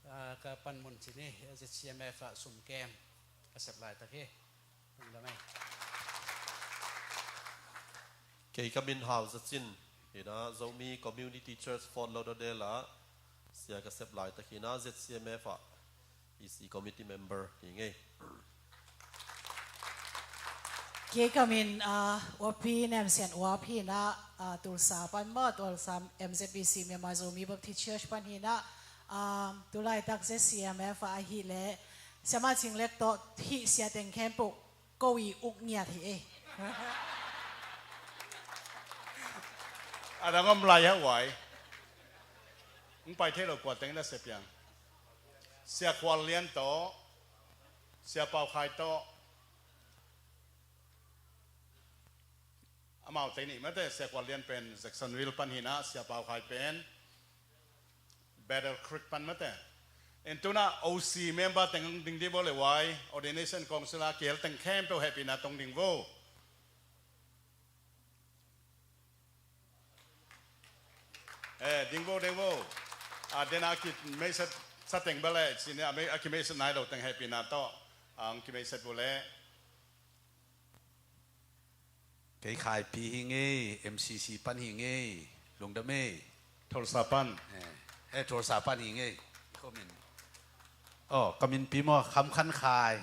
ah, ka panmun ci ni, Z C M F ah sum kem ka sep laitak hi. Lungdam ei. Kei ka min Hau Za Cin hi-in ah, Zomi Community Church Fort Lauderdale ah sia ka sep laitak hi-in ah, Z C M F ah E C committee member hi ing ei. Kei ka min, ah, Uapi Nem Sian Uap hi-in ah, ah, Tulsa pan maw, Tulsa M Z B C, Myanmar Zomi Baptist Church pan hi-in ah, ah, tu laitak Z C M F ah ahih leh Sia Ma Cing Lek tawh hih sia teng khempeuh ko i uk ngiat hi ei. A dang om lai hia uai. Hong pai thei lo kua teng na, Sia Piang? Sia Khual Lian tawh, Sia Pau Khai tawh. Amau teng nih mate, Sia Khual Lian pen Jacksonville pan hi-in ah, Sia Pau Khai pen Battle Creek pan mate. In tu-in ah O C member teng ding dih bo le uai, Ordination Council a kihel teng khempeuh hehpihna tong ding vo. Eh, ding vo, ding vo. Ah, den a kimeisat sa teng bel eh, cih ni a mei-, a kimeisat nai lo teng hehpihna tawh, ah, hong kimeisat vo leh. Kei Khai Pi hi ing ei, M C C pan hi ing ei, lungdam ei. Tulsa pan. Eh, eh, Tulsa pan hi ing ei. Ko min. Oh, ka min pi maw, Kham Khan Khai.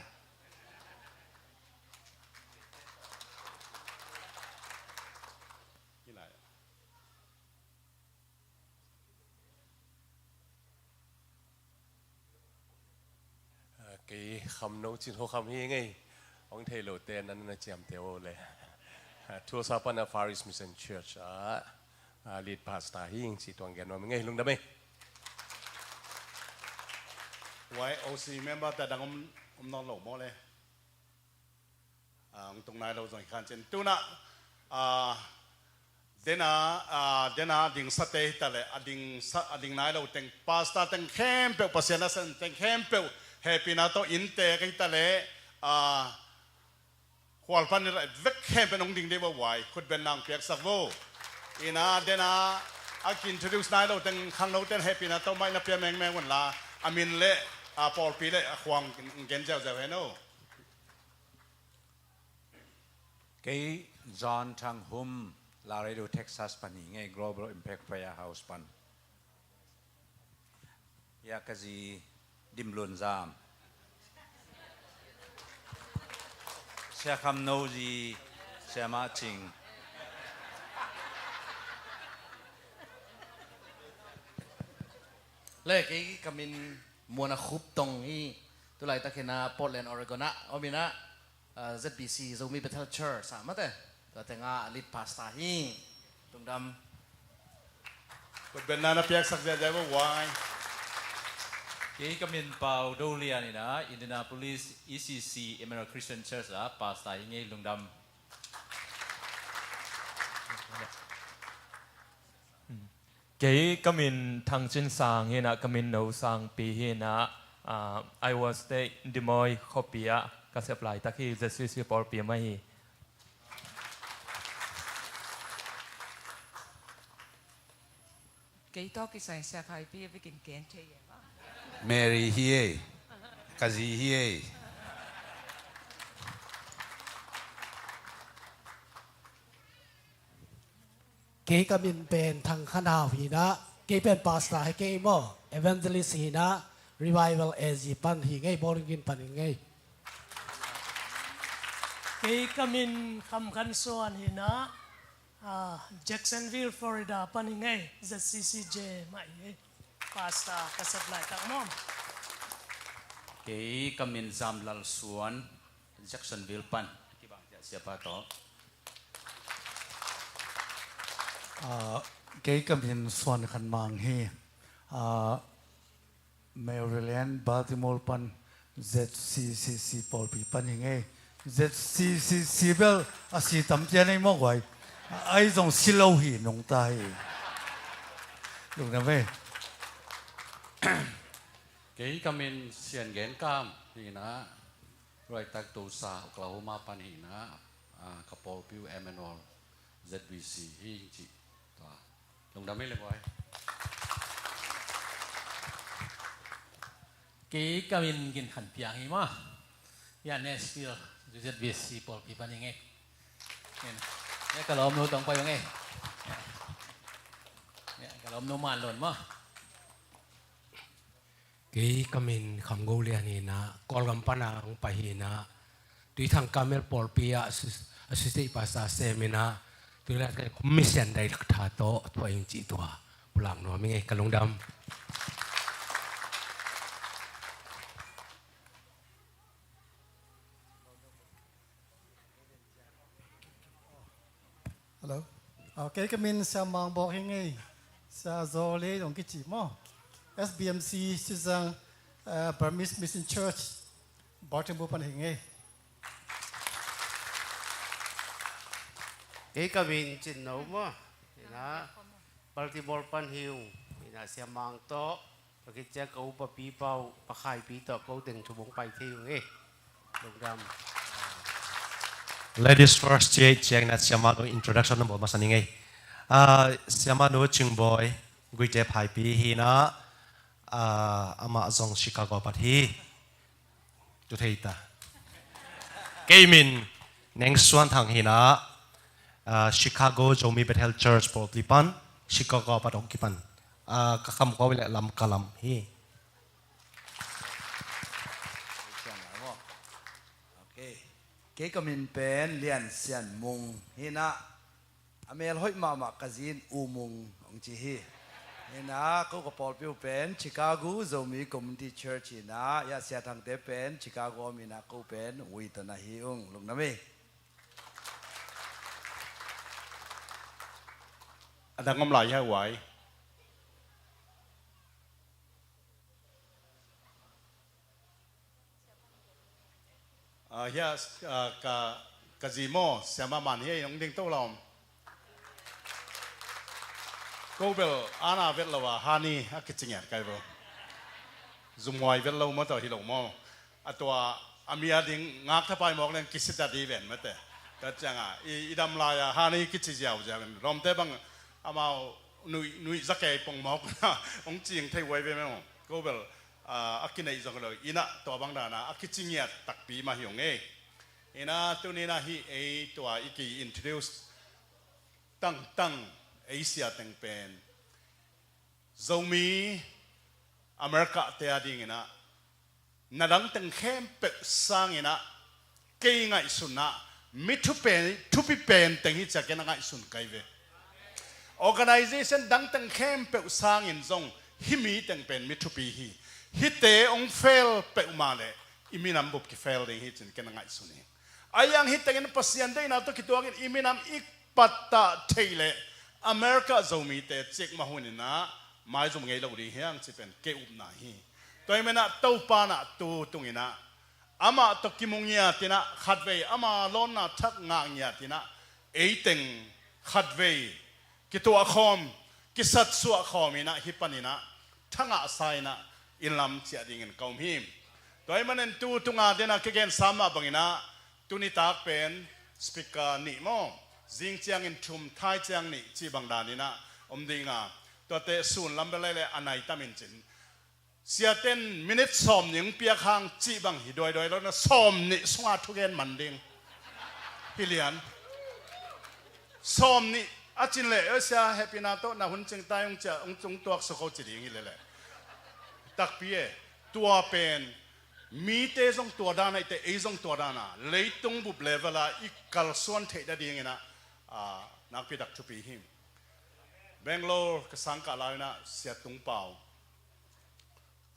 Ah, kei Kham No Cin Ho Kham hi ing ei. Hong thei lote nan na ciamteh o le. Ah, Tulsa pan a Far East Mission Church ah, ah, lead pastor hi ing cih tuang gen nuam ing ei, lungdam ei. Uai, O C member te dang om, om nawn lo maw le. Ah, hong tung nai lo zong hi khan cin. Tu-in ah, ah, den a, ah, den a dingsate hi ta leh, a dingsa, a ding nai lo teng, pastor teng khempeuh, Pasian a san teng khempeuh hehpihna tawh inntek hi ta leh, ah, khual pan ni la vek khempeuh hong ding dih bo uai, khutbenna hong piaksak vo. In ah, den a, a ki-introduce nai lo teng khangnote in hehpihna tawh mic na pia mengmeng un la, a min le, ah, pawlpi le a khua hong gen ziauziau hen o. Kei John Thang Hum, Laredo, Texas pan hi ing ei, Global Impact Prayer House pan. Hia ka zi Dim Lun Zam. Sia Kham No zi Sia Ma Cing. Le kei ka min Muan A Khup Tong hi, tu laitak hi-in ah Portland, Oregon ah om in ah, ah, Z B C, Zomi Bethel Church ah mate, tua teng ah lead pastor hi. Lungdam. Khutbenna na piaksak ziahziah vo uai. Kei ka min Pau Do Lian hi-in ah, Indianapolis E C C Emmanuel Christian Church ah pastor hi ing ei, lungdam. Kei ka min Thang Cin Sang hi-in ah, ka min No Sang Pi hi-in ah, ah, Iowa State, Des Moines khuapi ah ka sep laitak hi, Z C C pawlpi mah hi. Kei tawh kisai Sia Khai Pi a bikin ken thei e maw. Mary hi ei. Ka zi hi ei. Kei ka min pen Thang Khan Hau hi-in ah, kei pen pastor hi kei maw, evangelist hi-in ah, Revival A Z pan hi ing ei, Bowling Green pan hi ing ei. Kei ka min Kham Khan Suan hi-in ah, ah, Jacksonville, Florida pan hi ing ei, Z C C J mah hi ing ei. Pastor ka sep laitak maw. Kei ka min Zam Lal Suan, Jacksonville pan. Kibang ciah siapa tawh. Ah, kei ka min Suan Khan Mang hi. Ah, Maryland, Baltimore pan Z C C C pawlpi pan hi ing ei. Z C C C bel a si tam cian ei maw guai. Ahi zong si lo hi nungta hi. Lungdam ei. Kei ka min Sian Gen Kam hi-in ah, tu laitak Tulsa, Oklahoma pan hi-in ah, ah, ka pawlpi uh Emmanuel Z B C hi ing cih. Tua. Lungdam ei le guai. Kei ka min Gin Khan Piang hi maw. Hia Nashville, Z B C pawlpi pan hi ing ei. Hia ka lawmnu tawh hong pai ung ei. Hia ka lawmnu Man Lun maw. Kei ka min Kham Go Lian hi-in ah, Kawlgam pan a hong pai hi-in ah, Tuithang Kamel pawlpi ah associ-, associate pastor sem in ah, tu laitak mission director tawh thuah ing cih tua pulak nuam ing ei, ka lungdam. Hello. Ah, kei ka min Sia Mang Bawk hi ing ei. Sia Zaw Lei dong kici maw. S B M C Sizang, ah, Burmese Mission Church, Baltimore pan hi ing ei. Kei ka min Cin No maw? Ina, Baltimore pan hi ung. Ina, Sia Mang tawh, tua khit ciang ka upa Pi Pau, Pa Khai Pi tawh ko teng thu bawng pai thei ung e. Lungdam. Ladies first, ci, ciangin ah Sia Mang Nu introduction na bawl masa ning e. Ah, Sia Mang Nu Cing Bawi, Guite Phaipi hi ina, ah, amah zong Chicago a pat hi. Tu thei ta. Kei min Neng Suan Thang hi ina, ah, Chicago Zomi Bethel Church pawlpi pan, Chicago a pat hong kipan. Ah, ka kham ko le Lamka lam hi. Ok. Kei ka min pen Lian Sian Mung hi ina, a mel hoih mahmah ka zi in U Mung hong ci hi. Hi ina, ko ka pawlpi uh pen Chicago Zomi Community Church hi ina, ya Sia Thangte pen Chicago om ina, ko pen Wheaton ah hi ung. Lungdam e. A dang om lai hia, Wai? Ah, hia, ah, ka, ka zi maw, Sia Ma Man hi, hong ding to la om. Ko bel ana vet lo a, hani a kici ngiat kai bo. Zumhuai vet lo maw, tawh hi lo maw. A tua a mi a ding ngak thapai mawk leng kisit a di ven mate. Tua ciang a, i, i dam lai a, hani kici ziauziau in. Lawmte bang amau nuih, nuih za kei pong mawk na, hong cing thei huai ve maw. Ko bel, ah, a kineih zong lo, ina tua bang dana a kici ngiat takpi mah hi ung e. Ina tuni ina hih ei tua i ki introduce tangtang ei sia teng pen Zomi America te a ding ina, na dang teng khempeuh sang ina, kei ngaihsun ah, mi thupi pen, thupi pen teng hi ci a ken a ngaihsun kai ve. Organization dang teng khempeuh sangin zong hih mi teng pen mi thupi hi. Hihte hong fail peuhmah leh i minam bup ki fail ding hi ci-in ken a ngaihsun hi. Ahi hang hih tengin Pasian deihna tawh kituakin i minam i pattah theih leh America Zomite cikmah hun ina maizum ngei lo ding hi hang ci pen kei upna hi. Tua ahih manin ah Topa in ah tu tung ina amah tawh kimu ngiat ina, khatvei ama lawnna thak ngah ngiat ina, ei teng khatvei kituah khawm, kisatsuah khawm ina, hih pan ina thangahsa ina inn lam ciah dingin ka um hi. Tua ahih manin tu tunga dena kigensa mah bang ina, tuni tak pen speaker nih maw, zing ciangin thum, thai ciang nih cih bang dan ina om ding a, tuate sun lam bel lei le a nai tam in cin, siate in minute sawm nih hong piak hang cih bang hi duaiduai lo na, sawm nih sunga thugen man ding. Hi lian. Sawm nih a cin leh, "Sia, happy na tawh na hun cing tai," hong ciah, hong cung tuak suk ho ci ding hi leh leh. Takpi e, tua pen mite zong tua dan a, eite ei zong tua dan a, leitung bup level a i kalsuan theih nading ina, ah, nakpi tak thupi hi. Bangalore ka sangkah lai ina Sia Tung Pau,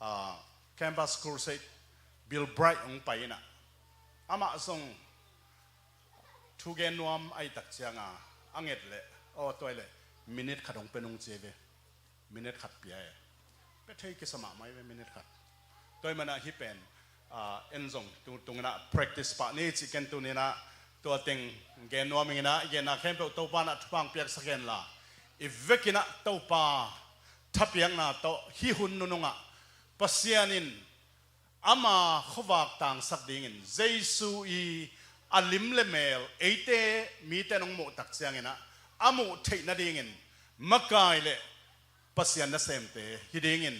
ah, Campus Crusade, Bill Bright hong pai ina, amah zong thugen nuam ahih tak cianga a nget leh, aw, tua ahih leh minute khat hong pe nung ci ve. Minute khat pia e. Pe thei kisa mahmah hi ve minute khat. Tua ahih manin ah hih pen, ah, en zong tu tung ina practice pah ni cih ken tuni ina tua teng gen nuam ing ina, i genna khempeuh Topa in ah thupha hong piaksak hen la, i vek ina Topa thapiakna tawh hih hun nunung ah Pasian in ama khuavak tangsak dingin Jesu i a lim le mel eite mite in hong muh tak ciang ina a muh theih nadingin makai le Pasian nasemte hi dingin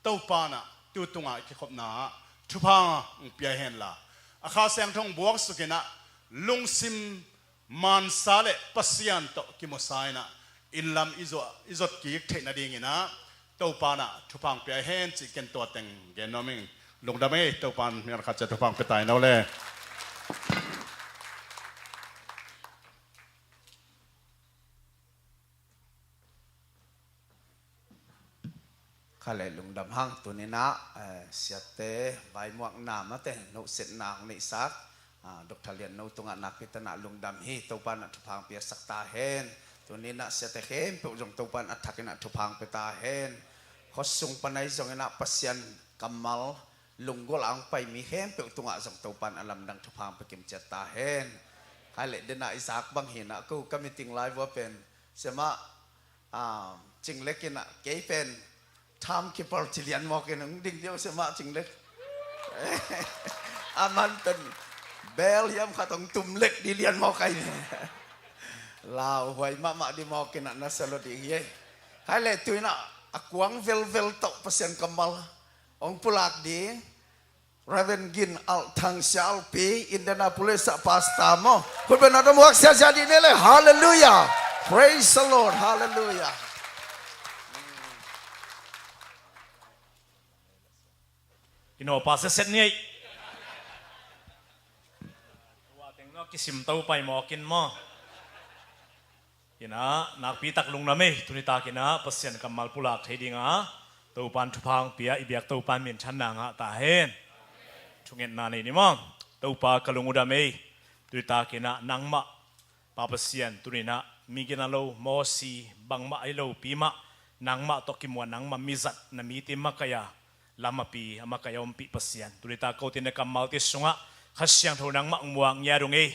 Topa in ah tu tunga i kikhopna ah thupha hong pia hen la, a Kha Siangtho hong buaksuk ina lungsim mansa le Pasian tawh kimusa ina inn lam i zuah, i zot kik theih nading ina Topa in ah thupha hong pia hen cih ken tua teng gen nuam ing. Lungdam ei, Topa in mial khat ciat thupha hong pia ta hen aw le. Kha le lungdam hang. Tuni ina, eh, siate vaimuakna mate nohsetna hong neihsak, ah, Doctor Lian No tungah nakpi takin ah lungdam hi. Topa in ah thupha hong piaksak ta hen. Tuni ina siate khempeuh zong Topa in a thak ina thupha hong pia ta hen. Khuasung pan ahi zong ina Pasian kammal lunggulh a hong pai mi khempeuh tungah zong Topa in a lamdang thupha hong pia kim ciat ta hen. Khai leh dena i zak bang hinah ko ka meeting lai vua pen siamah, ah, Cinglek inah kei pen timekeeper ci lian mawk in hong ding diau siamah Cinglek. A man pen bel hiam khat hong tum lek di lian mawk ai ni. Lauhuai mahmah di mawk inah na sa lo ding hi ei. Khai leh tu inah a kuang velvel tawh Pasian kammal hong pulak ding Reverend Gin Alh Thang Sialpi, Indianapolis ah pastor maw. Khut beng na dom huak siasia dih ni le. Hallelujah. Praise the Lord. Hallelujah. Ino pa seset ni ei. Tua teng no kisim to pai mawk in maw. Inah nakpi tak lungdam ei, tuni tak inah Pasian kammal pulak thei dinga Topan thupha hong pia i biak Topan minthanna ngah ta hen. Thungetna nei ni maw. Topa ka lung uh dam ei, tuni tak inah nangmah Pa Pasian tuni inah mi gina lo Mosi bangmah ahi lopi mah nangmah tawh kimuan nangmah mizat na mite makaih a lam api a makaih a ompih Pasian tuni tak kote na kammalte sungah Kha Siangtho nangmah hong muak ngiat ung ei.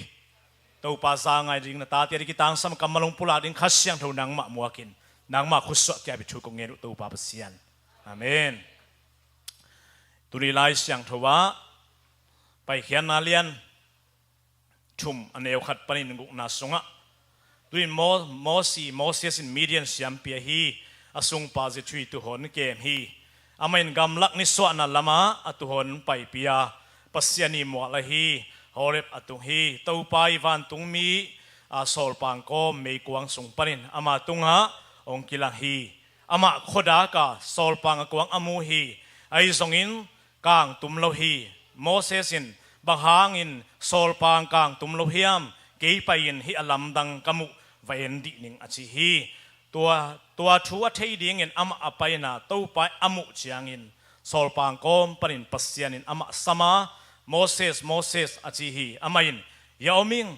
Topa za ngai ding na tate a di kitangsam kammal hong pulak ding Kha Siangtho nangmah muakin nangmah khutsuah kiapih thu kong ngen uh Topa Pasian. Amen. Tuni Lai Siangtho ah Paikhiatna lian thum a neu khat panin gukna sungah Tuin Mo-, Mosi, Moses in Midian siampi ahi a sungpa Jethro tuuhon kem hi. Amah in gamlak nisuahna lamah a tuuhon paipih a Pasian ii mual ahi Horeb a tung hi. Topa ii vantungmi a sawlpang kawm meikuang sung panin ama tungah hong kilang hi. Amah khuadak a sawlpang a kuang a mu hi. Ahi zongin kangtum lo hi. Moses in, "Bang hangin sawlpang kangtum lo hiam? Kei pai-in hih a lamdang ka muh va en dih ning," a ci hi. Tua, tua thu a thei dingin amah a paina Topa a muh ciangin sawlpang kawm panin Pasian in amah sam a, "Moses, Moses," a ci hi. Amah in, "Hia om ing,"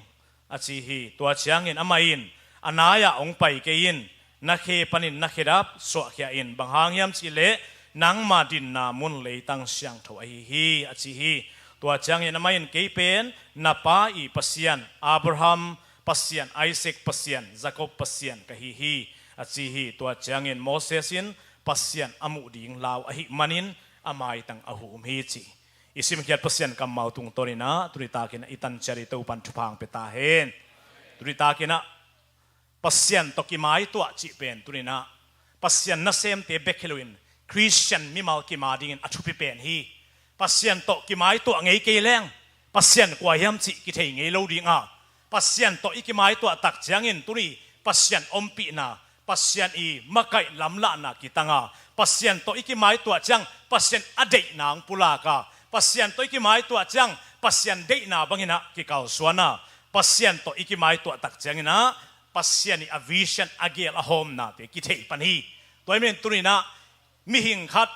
a ci hi. Tua ciangin amah in, "A nai-ah hong pai kei in, na khe panin na khedap suahkhia in, bang hang hiam cihleh nangma dinna mun leitang siangtho ahi hi," a ci hi. Tua ciangin amah in, "Kei pen na pa ii Pasian, Abraham Pasian, Isaac Pasian, Jacob Pasian ka hi hi," a ci hi. Tua ciangin Moses in Pasian a muh ding lau ahih manin a maitang a hum hi ci. I simkhiat Pasian kammal tungtawninah tuni takinah i tanciat i Topan thupha hong pia ta hen. Tuni takinah Pasian tawh kimaituah cih pen tuninah Pasian nasemte bek hi loin Khristian mimal kima dingin a thupi pen hi. Pasian tawh kimaituah ngei kei leng Pasian kua hiam cih kithei ngei lo dinga, Pasian tawh i kimaituah tak ciangin tuni Pasian ompihna, Pasian i makaih lamlahna kitanga, Pasian tawh i kimaituah ciang Pasian a deihna hong pulaka, Pasian tawh i kimaituah ciang Pasian deihna banginah kikalsuana, Pasian tawh i kimaituah tak cianginah Pasian i a vision a gel a hawmnate kithei pan hi. Tua hi men tuninah mihing khat,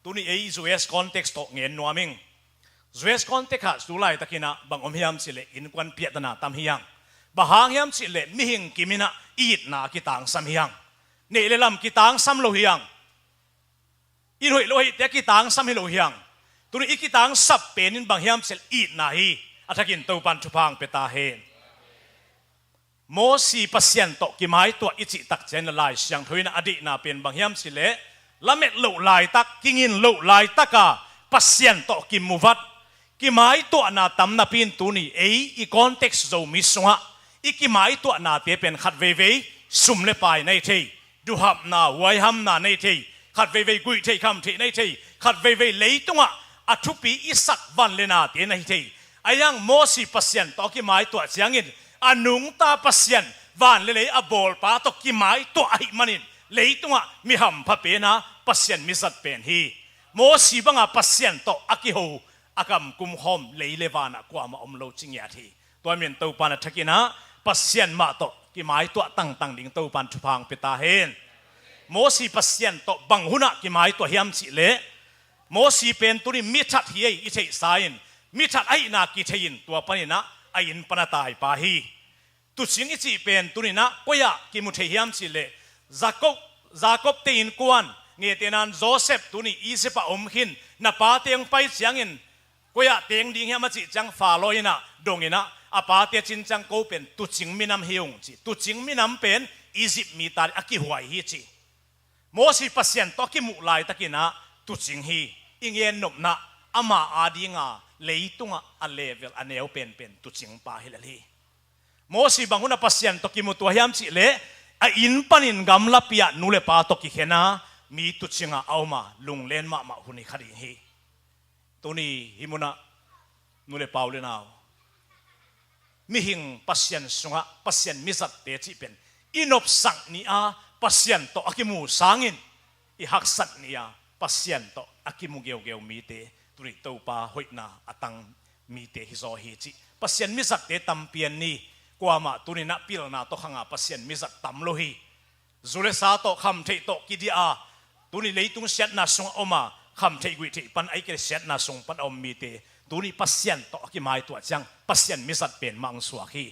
tuni ei U S context tawh ngen nuam ing. U S context ah tu laitakinah bang om hiam cihleh innkuan piahtana tam hiang. Bang hang hiam cihleh mihing kiminah itna a kitangsam hiang. Neih le lam kitangsam lo hiang. Inn hoih lo hoihte a kitangsam hi lo hiang. Tuni i kitangsap penin bang hiam cihleh itna hi. A thakin Topan thupha hong pia ta hen. Mosi Pasian tawh kimaituah i cih tak ciangin Lai Siangtho inah a deihna pen bang hiam cihleh lamet loh laitak, kingin loh laitaka Pasian tawh kimuvat, kimaituahna tam napi in tuni ei i context Zomi sungah i kimaituahnate pen khat veivei sum le pai na hi thei, duhapna, huaihamna na hi thei, khat veivei guih theih kham theih na hi thei, khat veivei leitungah a thupi i sak van le nate na hi thei. Ahi hang Mosi Pasian tawh a kimaituah ciangin a nungta Pasian van le lei a bawlpa tawh kimaituah ahih manin leitungah mi hampha pena Pasian mizat pen hi. Mosi banga Pasian tawh a kiho a kamkum khawm lei le vanah kuamah om lo ci ngiat hi. Tua men Topan a thakinah Pasian mah tawh kimaituah tangtang ding Topan thupha hong pia ta hen. Mosi Pasian tawh bang hunah kimaituah hiam cihleh Mosi pen tuni mithat hi ei i theihsa in, mithat ahihna kithei in tua paninah a inn pana taipa hi. Tucing i cih pen tuninah koi-ah kimu thei hiam cihleh Jacob, Jacob te innkuan, ngetenan Joseph tuni Egypt ah om khin, na pate hong pai ciangin koi ah teng ding hiam a cih ciang Faro in ah dong in ah a pate cin ciang ko pen tuucing minam hi ung ci. Tuucing minam pen Egypt mite a kihuai hi ci. Mosi Pasian tawh a kimuh laitakin ah tuucing hi. I gen nopna, ama adinga leitungah a level a neu penpen tuucing pa hi lel hi. Mosi bang hun ah Pasian tawh kimu tua hiam cih leh a inn panin gamlapi ah nu le pa tawh kikhen a mi tuucing a a om a lunglen mahmah hun hi kha ding hi. Tuni hih mun ah nu le pa, u le nau, mihing Pasian sungah Pasian mizatte cih pen i nopsak ni a Pasian tawh a kimu sangin i haksat ni a Pasian tawh a kimu geugeu mite tuni Topa hoihna a tang mite hi zaw hi cih Pasian mizatte tampi an ni. Kuamah tuni in ah pilna tawh khang a Pasian mizat tam lo hi. Zu le sa tawh, khamtheih tawh kidiah a, tuni leitung siatna sungah om a, khamtheih guihtheih pan a, ahih kei leh siatna sung pan a om mite tuni Pasian tawh a kimaituah ciang Pasian mizat pen mah hong suak hi.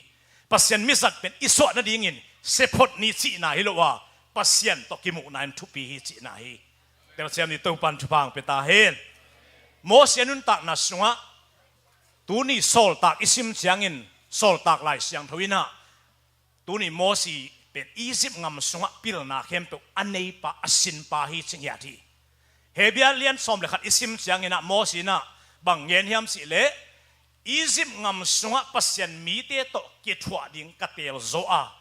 Pasian mizat pen i suah nadingin sephot ni cihna hi lo a, Pasian tawh kimuhna in thupi hi cihna hi. Telsiam ni. Topan thupha hong pia ta hen. Mosi a nuntakna sungah tuni Sawltak i sim ciangin, Sawltak Lai Siangtho in ah tuni Mosi pen Egypt gam sungah pilna khempeuh a neipa, a sinpa hi ci ngiat hi. Hebru lian sawm le khat i sim ciangin ah Mosi in ah bang gen hiam cih leh, Egypt gam sungah Pasian mite tawh kithuah ding ka teel zaw a,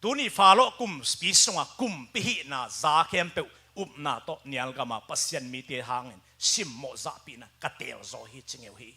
tuni Faro kumpi sungah kumpi hihna za khempeuh upna tawh nialgam a Pasian mite hangin simmawh zahpihna ka teel zaw hi ci ngeu hi.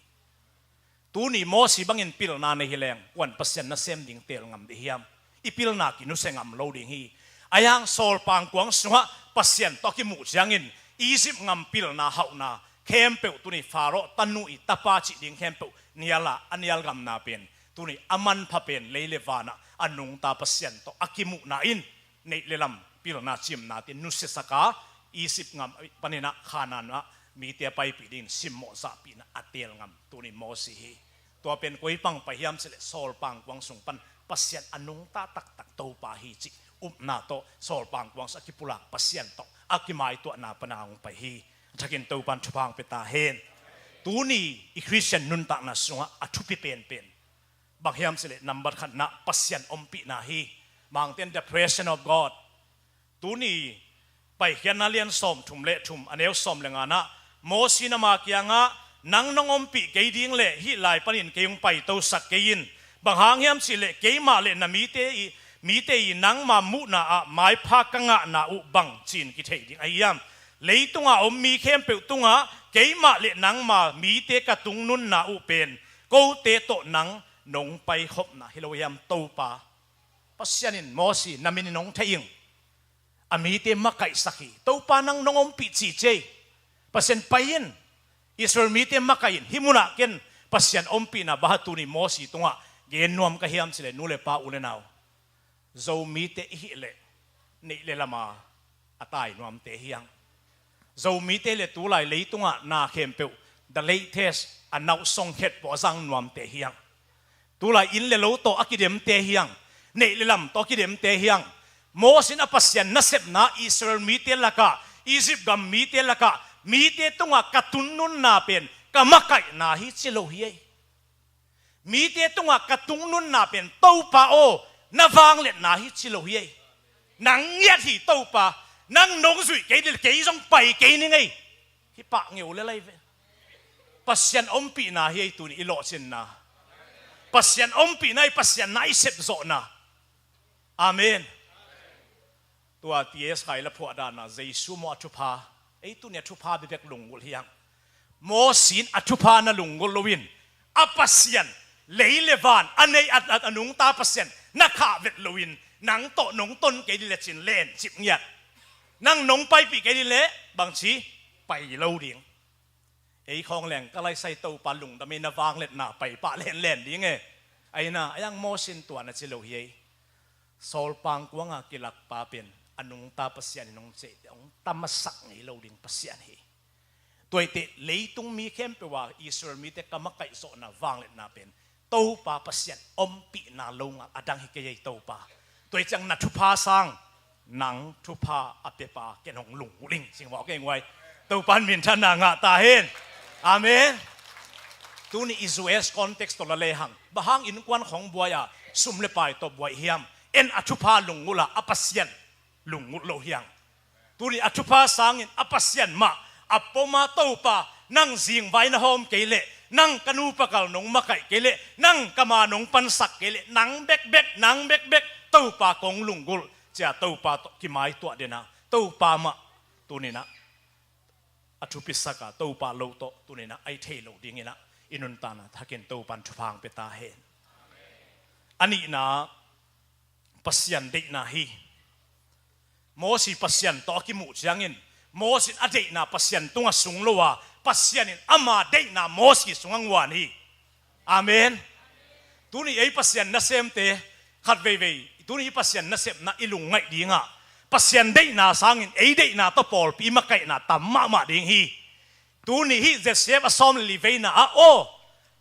Tuni Mosi bangin pilna nei hi leng kuan Pasian nasem ding teel ngam dih hiam? I pilna kinusia ngam lo ding hi. Ahi hang Saul pangkuang sungah Pasian tawh kimuh ciangin Egypt gam pilna hauhna khempeuh tuni Faro tanu i tapa cih ding khempeuh nial a, a nialgamna pen tuni a manpha pen lei le vanah a nungta Pasian tawh a kimuhna in neih le lam pilna cimnate nusiasak a, Egypt gam panin ah Kanaan ah mite a paipih dingin simmawh zahpihna a teel ngam tuni Mosi hi. Tua pen koi pang pai hiam cih leh Saul pangkuang sung pan Pasian a nungta taktak Topa hi cih upna tawh Saul pangkuang sung a kipulak Pasian tawh a kimaituahna pan a hong pai hi. A thakin Topan thupha hong pia ta hen. Tuni i Khristian nuntakna sungah a thupi penpen bang hiam cih leh nambat khatna Pasian ompihna hi. Mangten the presence of God. Tuni Paikhiatna lian sawm thum le thum a neu sawm le nganah Mosi in ama kiangah, nang nong ompih kei ding leh hih lai panin kei hong paitosak kei in. Bang hang hiam cih leh keimah le na mite i, mite i nangma muhna ah maipha ka ngahna uh bang ci-in kitheih ding ahi hiam? Leitunga om mi khempeuh tungah keimah le nangma mite ka tungnunna uh pen kote tawh nang nong paikhopna hi lo hiam Topa? Pasian in Mosi na min in hong thei ing. A mite makaihsak hi. Topa nang nong ompih cici ei. Pasian pai in. Israel mite makaih in. Hih munah ken Pasian ompihna bang a tuni Mosi tungah gen nuam ka hiam cih leh nu le pa u le nau, Zomite i hih leh neih le lama a tai nuamte hi hang. Zomite le tulai leitungah na khempeuh the latest a nauh song khet pawh a zang nuamte hi hang. Tulai inn le lo tawh a kidemte hi hang. Neih le lam tawh a kidemte hi hang. Mosi in a Pasian nasepna Israel mite lakah, Egypt gam mite lakah, mite tungah ka tungnunna pen ka makaihna hi ci lo hi ei. Mite tungah ka tungnunna pen Topa aw, na vangliatna hi ci lo hi ei. Nang ngiat hi Topa, nang nong zuih kei dih leh kei zong pai kei ning ei. Hi pah ngeu le lai ve. Pasian ompihna hi ei tuni i lawhcinna. Pasian ompihna hi, Pasian na i sepzawhna. Amen. Tua T S Khai la phuah dana Jesu maw a thupha, ei tuni a thupha bebek lunggulh hi hang. Mosi in a thupha na lunggulh loin a Pasian, lei le van a nei a, a, a nungta Pasian na khah vet loin nang tawh nong ton kei dih le cin lencip ngiat. Nang nong paipih kei dih le bangci pai lo ding. Ei khawng leng ka laisai Topa lungdam ei, na vangliatna pai pah lenlen ding e. Aina, a yang Mosi in tua na ci lo hi ei. Saul pangkuanga kilakpa pen a nungta Pasian in hong ceihte hong tamasak ngei lo ding Pasian hi. Tuaite leitung mi khempeuh a Israel mite ka makaihzawhna vangliatna pen Topa Pasian ompihna lo ngal a dang hi kei ei Topa. Tua hi ciang na thupha sang nang thupha a piapa ken hong lunggulh ing cing mawk kei nguai. Topa in minthanna ngah ta hen. Amen. Tuni i U S context tawh la lehang, bang hang innkuan khong buai a, sum le pai tawh buai hiam? En a thupha lunggulh a, a Pasian lunggulh lo hiam? Tuni a thupha sangin a Pasian mah a pom a, Topa, nang zingvai na hawm kei leh, nang ka nupa kal nong makaih kei leh, nang ka ma nong pansak kei leh, nang bekbek, nang bekbek Topa kong lunggulh, ci a Topa tawh kimaituah den a, Topa mah tuni-in ah a thupisak a, Topa lo tawh tuni-in ah a i thei loh dingin ah i nuntakna thakin Topan thupha hong pia ta hen. A nihna, Pasian deihna hi. Mosi Pasian tawh a kimuh ciangin, Mosi in a deihna Pasian tungah sung lo a, Pasian in ama deihna Mosi sungah nguan hi. Amen. Tuni ei Pasian nasemte khat veivei, tuni i Pasian nasepna i lungngaih dingah, Pasian deihna sangin ei deihna tawh pawlpi i makaihna tam mahmah ding hi. Tuni hih Z C F a sawm le li veina ah, aw,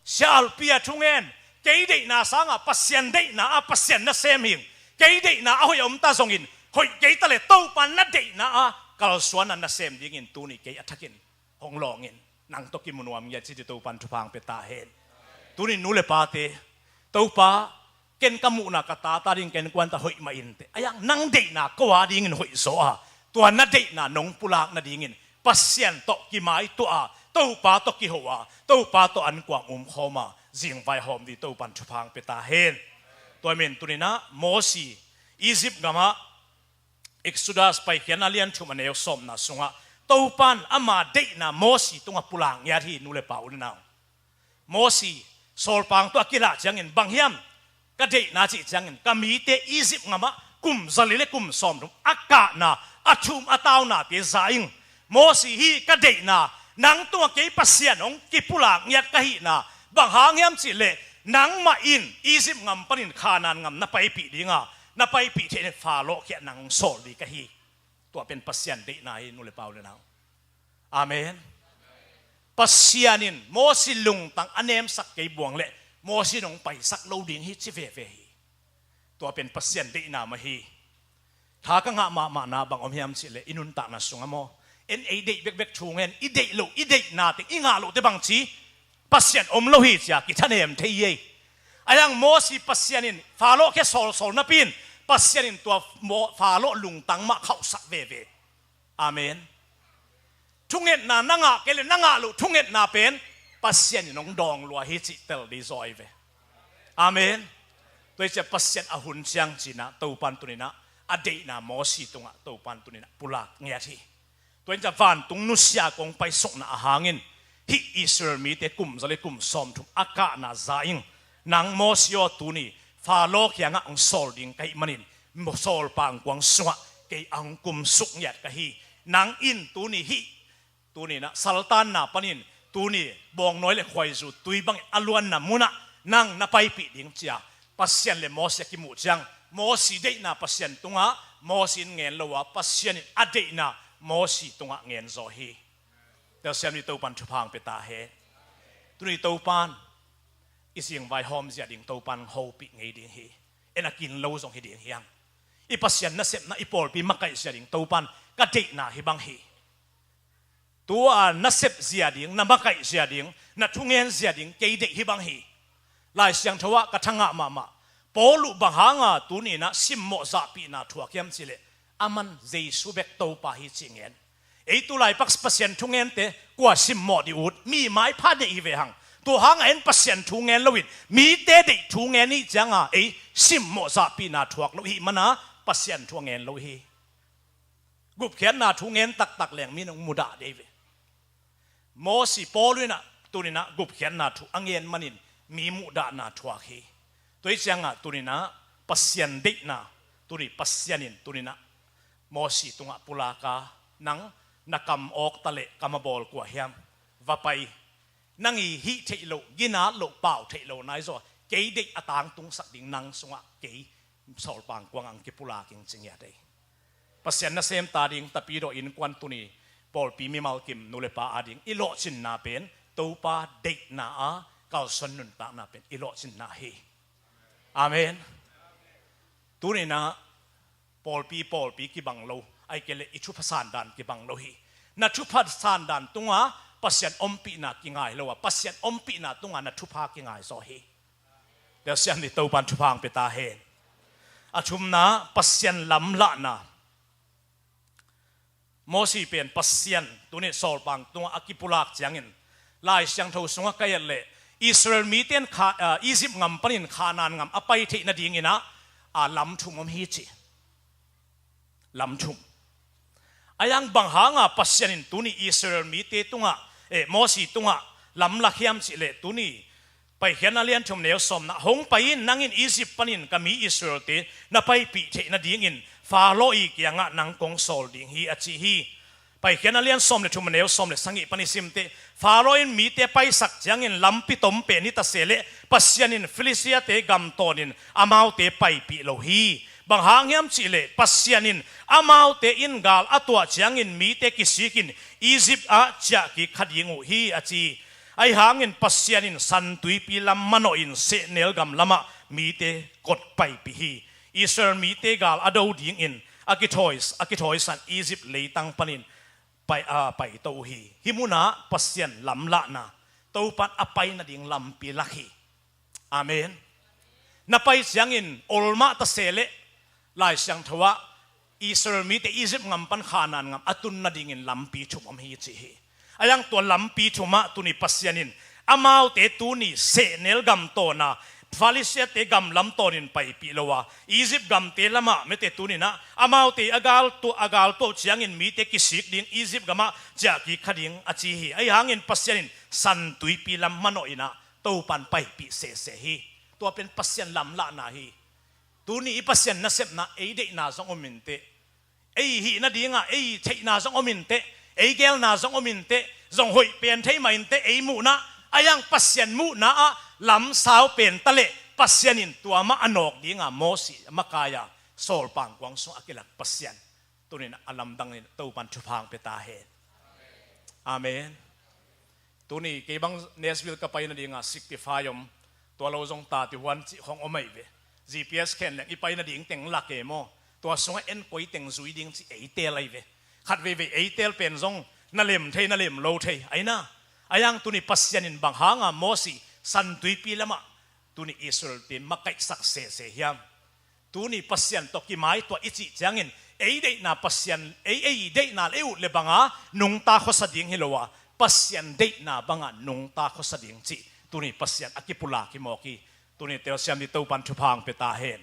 Sia Alpi a thungen, kei deihna sangah Pasian deihna ah Pasian nasem hing. Kei deihna a hoih a om ta zongin, hoih kei ta le Topa na deihna ah kalsuan a nasem dingin tuni kei a thakin hong lawngin, nang tawh kimu nuam ngiat ci, ci Topan thupha hong pia ta hen. Tuni nu le pate, Topa, ken ka muhna ka ta ta ding, ken kuan ta hoih mah inteh. A yang nang deihna ko a dingin hoih zaw a, tua na deihna nong pulak nadingin Pasian tawh kimaituah a, Topa tawh kiho a, Topa tawh ankuang umkhawm a, zingvai hawm ding Topan thupha hong pia ta hen. Tua men tuni-in ah Mosi Egypt gamah, Exodus Paikhiatna lian thum a neu sawmna sungah Topan ama deihna Mosi tungah pulak ngiat hi, nu le pa, u le nau. Mosi sawlpang tawh a kilah ciangin bang hiam? Ka deihna cih ciangin ka mite Egypt gamah kum zali le kum sawmthum a kahna, a thum a taunate za ing. Mosi, hih ka deihna, nang tungah kei Pasian hong kipulak ngiat ka hihna bang hang hiam cih leh, nangmah in Egypt gam panin Kanaan gam na paipih ding a, na paipih theih in Faro kiang nang hong sawl ding ka hi. Tua pen Pasian deihna hi, nu le pa, u le nau. Amen. Pasian in Mosi lungtang a nemsak kei buang leh Mosi in hong paisak lo ding hi, ci veve hi. Tua pen Pasian deihna mah hi. Tha ka ngah mahmahna bang om hiam cih leh, i nuntakna sungah maw, en ei deih bekbek thu ngen, i deih loh, i deihna teng i ngah lohte bangci Pasian om lo hi ci a kithanem thei hi ei. A yang Mosi Pasian in Faro kiang sawlsawl napi in Pasian in tua Mo-, Faro lungtang mah khauhsak veve. Amen. Thungetna na ngah kei leh na ngah loh thungetna pen Pasian in hong dawng lua hi cih tel ding zaw hi ve. Amen. Tua hi ciah Pasian a hun ciang ci-in ah Topan tuni-in ah a deihna Mosi tungah Topan tuni-in ah pulak ngiat hi. Tua hi ciah vantung nusia kong paisukna a hangin hih Israel mite kum zali kum sawmthum a kahna za ing. Nang Mosi aw, tuni Faro kiangah hong sawl ding ka hih manin, sawlpang kuang sungah kei a hong kumsuk ngiat ka hi. Nang in tuni hih, tuni-in ah saltanna panin, tuni bawngnawi le khuaizu tui bangin a luanna munah nang na paipih ding, ci a Pasian le Mosi a kimuh ciang, Mosi deihna Pasian tungah Mosi in ngen lo a, Pasian in a deihna Mosi tungah ngen zaw hi. Telsiam ni, Topan thupha hong pia ta hen. Tuni Topan i zingvai hawm zia ding Topan hopih ngei ding hi. En a kin lo zong hi ding hi hang. I Pasian nasepna, i pawlpi makaih zia ding Topan ka deihna hi bang hi. Tua na sep zia ding, na makaih zia ding, na thungen zia ding kei deih hi bang hi. Lai Siangtho ah ka thangah mahmah, Paul uh bang hanga tuni-in ah simmawh zahpihna thuak hiam cih leh, aman Jesu bek Topa hi cih ngen. Ei tulai pak Pasian thungente kua simmawh ding ut, mi maipha deih hi ve hang. Tua hanga en Pasian thu ngen loin mite deih thu ngen ih cianga ei simmawh zahpihna thuak lo ihih mana Pasian thu a ngen lo hi. Gupkhiatna thu ngen taktak leng mi nong mudah dei ve. Mosi, Paul in ah tuni-in ah gupkhiatna thu a ngen manin mi muhdahna thuak hi. Tua hi ciangah tuni-in ah Pasian deihna, tuni Pasian in tuni-in ah Mosi tungah pulak a, nang na kam awk ta leh kam a bawl kua hiam? Va pai. Nang i hih theih loh, ginat loh, pau theih loh nai zaw, kei deih a tangtungsak ding nang sungah kei sawlpang kuang ang kipulak ing ci ngiat ei. Pasian nasem ta ding Tapidaw innkuan tuni pawlpi mimal kim nu le pa ading i lawhcinna pen Topa deihna a kalsuan nuntakna pen i lawhcinna hi. Amen. Tuni-in ah pawlpi, pawlpi kibang lo, ahih kei leh i thupha sandan kibang lo hi. Na thupha sandan tunga Pasian ompihna kingai lo a, Pasian ompihna tungah na thupha kingai zaw hi. Telsiam ni, Topan thupha hong pia ta hen. A thumna, Pasian lamlahna. Mosi pen Pasian tuni sawlpang tungah a kipulak ciangin, Lai Siangtho sungah ka et leh Israel mite in kha, ah, Egypt ngam panin Khanaan ngam a pai theih nadingin ah, ah, lam thum om hi ci. Lam thum. Ahi hang bang hanga Pasian in tuni Israel mite tungah, eh, Mosi tungah lam lak hiam cih leh tuni Paikhiatna lian thum neu sawmna, hong pai in, nang in Egypt panin ka mi Israelte na paipih theih nadingin Faro i kiangah nang kong sawl ding hi, a ci hi. Paikhiatna lian sawm le thum neu sawm le sagih pan i simte, Faro in mite paisak ciangin lampi tom pen hi ta se leh Pasian in Filistiate gam tawnin amaute paipih lo hi. Bang hang hiam cih leh Pasian in amaute in gal a tuah ciangin mite kisikin Egypt ah ciahkik kha ding uh hi, a ci. Ahi hangin Pasian in San Tuipi lam manawhin sehnel gam lamah mite kot paipih hi. Israel mite gal a do dingin a kithawi, a kithawisan Egypt leitang panin pai, a, paito uh hi. Hih munah Pasian lamlahna, Topan a pai nading lampi lak hi. Amen. Na pai ciangin olmah ta se leh Lai Siangtho ah Israel mite Egypt ngam pan Khanaan ngam a tun nadingin lampi thum om hi ci hi. Ahi hang tua lampi thum ah tuni Pasian in amaute tuni sehnel gam tawna Filistiate gam lam tawnin paipih lo a, Egypt gamte lamah mete tuninah amaute a gal tuah, a gal tuah uh ciangin mite kisik ding, Egypt gamah ciahkik kha ding a ci hi. Ahi hangin Pasian in San Tuipi lam manawhinah Topan paipih sehseh hi. Tua pen Pasian lamlahna hi. Tuni i Pasian nasepna ei deihna zong om inteh. Ei hih nadingah ei theihna zong om inteh. Ei gelna zong om inteh. Zong hoih pen thei mah inteh ei muhna. Ahi hang Pasian muhna ah lamsau pen ta leh Pasian in tua mah a nawk dinga Mosi a makai a sawlpang kuang sungah a kilak Pasian tunin a lamdang in Topan thupha hong pia ta hen. Amen. Tuni kei bang Nashville ka pai nadinga sikpifai om. Tua lo zong tatihuan cih hong om ahi ve. G P S khen leng i pai nading teng lak e maw? Tua sungah en koi teng zui ding cih ei teel ahi ve. Khat veivei ei teel pen zong na lem thei, na lem lo thei ahi na. Ahi hang tuni Pasian in bang hanga Mosi San Tuipi lamah tuni Israelte makaihsak sehseh hiam? Tuni Pasian tawh kimaituah i cih ciangin ei deihna Pasian, ei, ei deihna le ei ut le banga nungta khuasa ding hi lo a, Pasian deihna banga nungta khuasa ding cih tuni Pasian a kipulak hi mawk hi. Tuni telsiam ni, Topan thupha hong pia ta hen.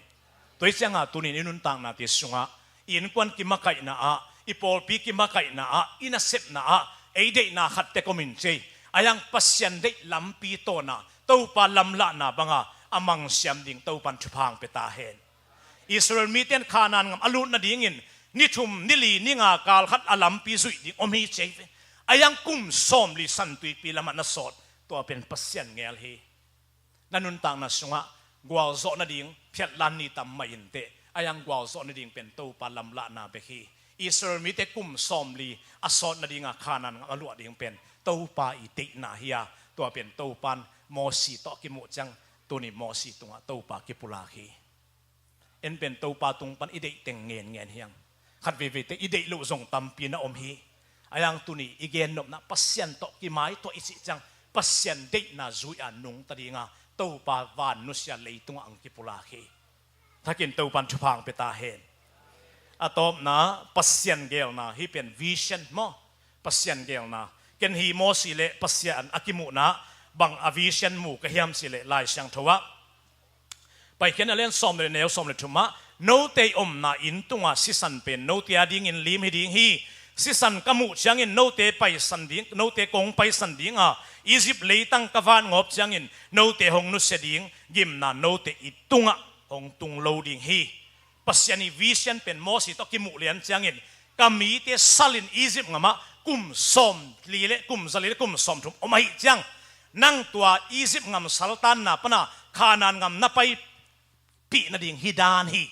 Tua hi cianga tuni i nuntaknate sungah, i innkuan kimakaihna ah, i pawlpi kimakaihna ah, i nasepna ah ei deihna khat tek om in cei. Ahi hang Pasian deih lampi tawna Topa lamlahna banga a mangsiam ding Topan thupha hong pia ta hen. Israel mite in Khanaan ngam a lut nadingin ni thum, ni li, ni nga kal khat a lampi zuih ding om hi cei ve. Ahi hang kum sawmli San Tuipi lamah na sawt, tua pen Pasian ngel hi. Na nuntakna sungah gualzawh nading phiatlan ni tam mah inteh. Ahi hang gualzawh nading pen Topa lamlahna bek hi. Israel mite kum sawmli a sawt nadinga Khanaan ngam a luah ding pen Topa i deihna hi a, tua pen Topan Mosi tawh kimuh ciang tuni Mosi tungah Topa kipulak hi. En pen Topa tung pan i deih teng ngenngen hiang. Khat veivei teh i deih loh zong tampi na om hi. Ahi hang tuni i gennopna Pasian tawh kimaituah i cih ciang Pasian deihna zui a nungta dinga Topa van nusia leitungah ang kipulak hi. Thakin Topan thupha ang pia ta hen. A tawpna Pasian gelna, hih pen vision maw? Pasian gelna. Ken hi Mosi le Pasian a kimuhna bang a vision mu ka hiam cih leh Lai Siangtho ah Paikhiatna lian sawm le neu sawm le thum ah, note i omna inn tunga sisan pen note a dingin lim hi ding hi. Sisan ka muh ciangin note paisan ding, note kong paisan dinga Egypt leitang ka vat ngawp ciangin note hong nusia ding gimna note i tungah hong tung lo ding hi. Pasian i vision pen Mosi tawh kimuh lian ciangin ka mite salin Egypt ngamah kum sawm li le kum za li le kum sawm thum om ahih ciang nang tua Egypt ngam saltanna pana Khanaan ngam na paipih nading hi dan hi.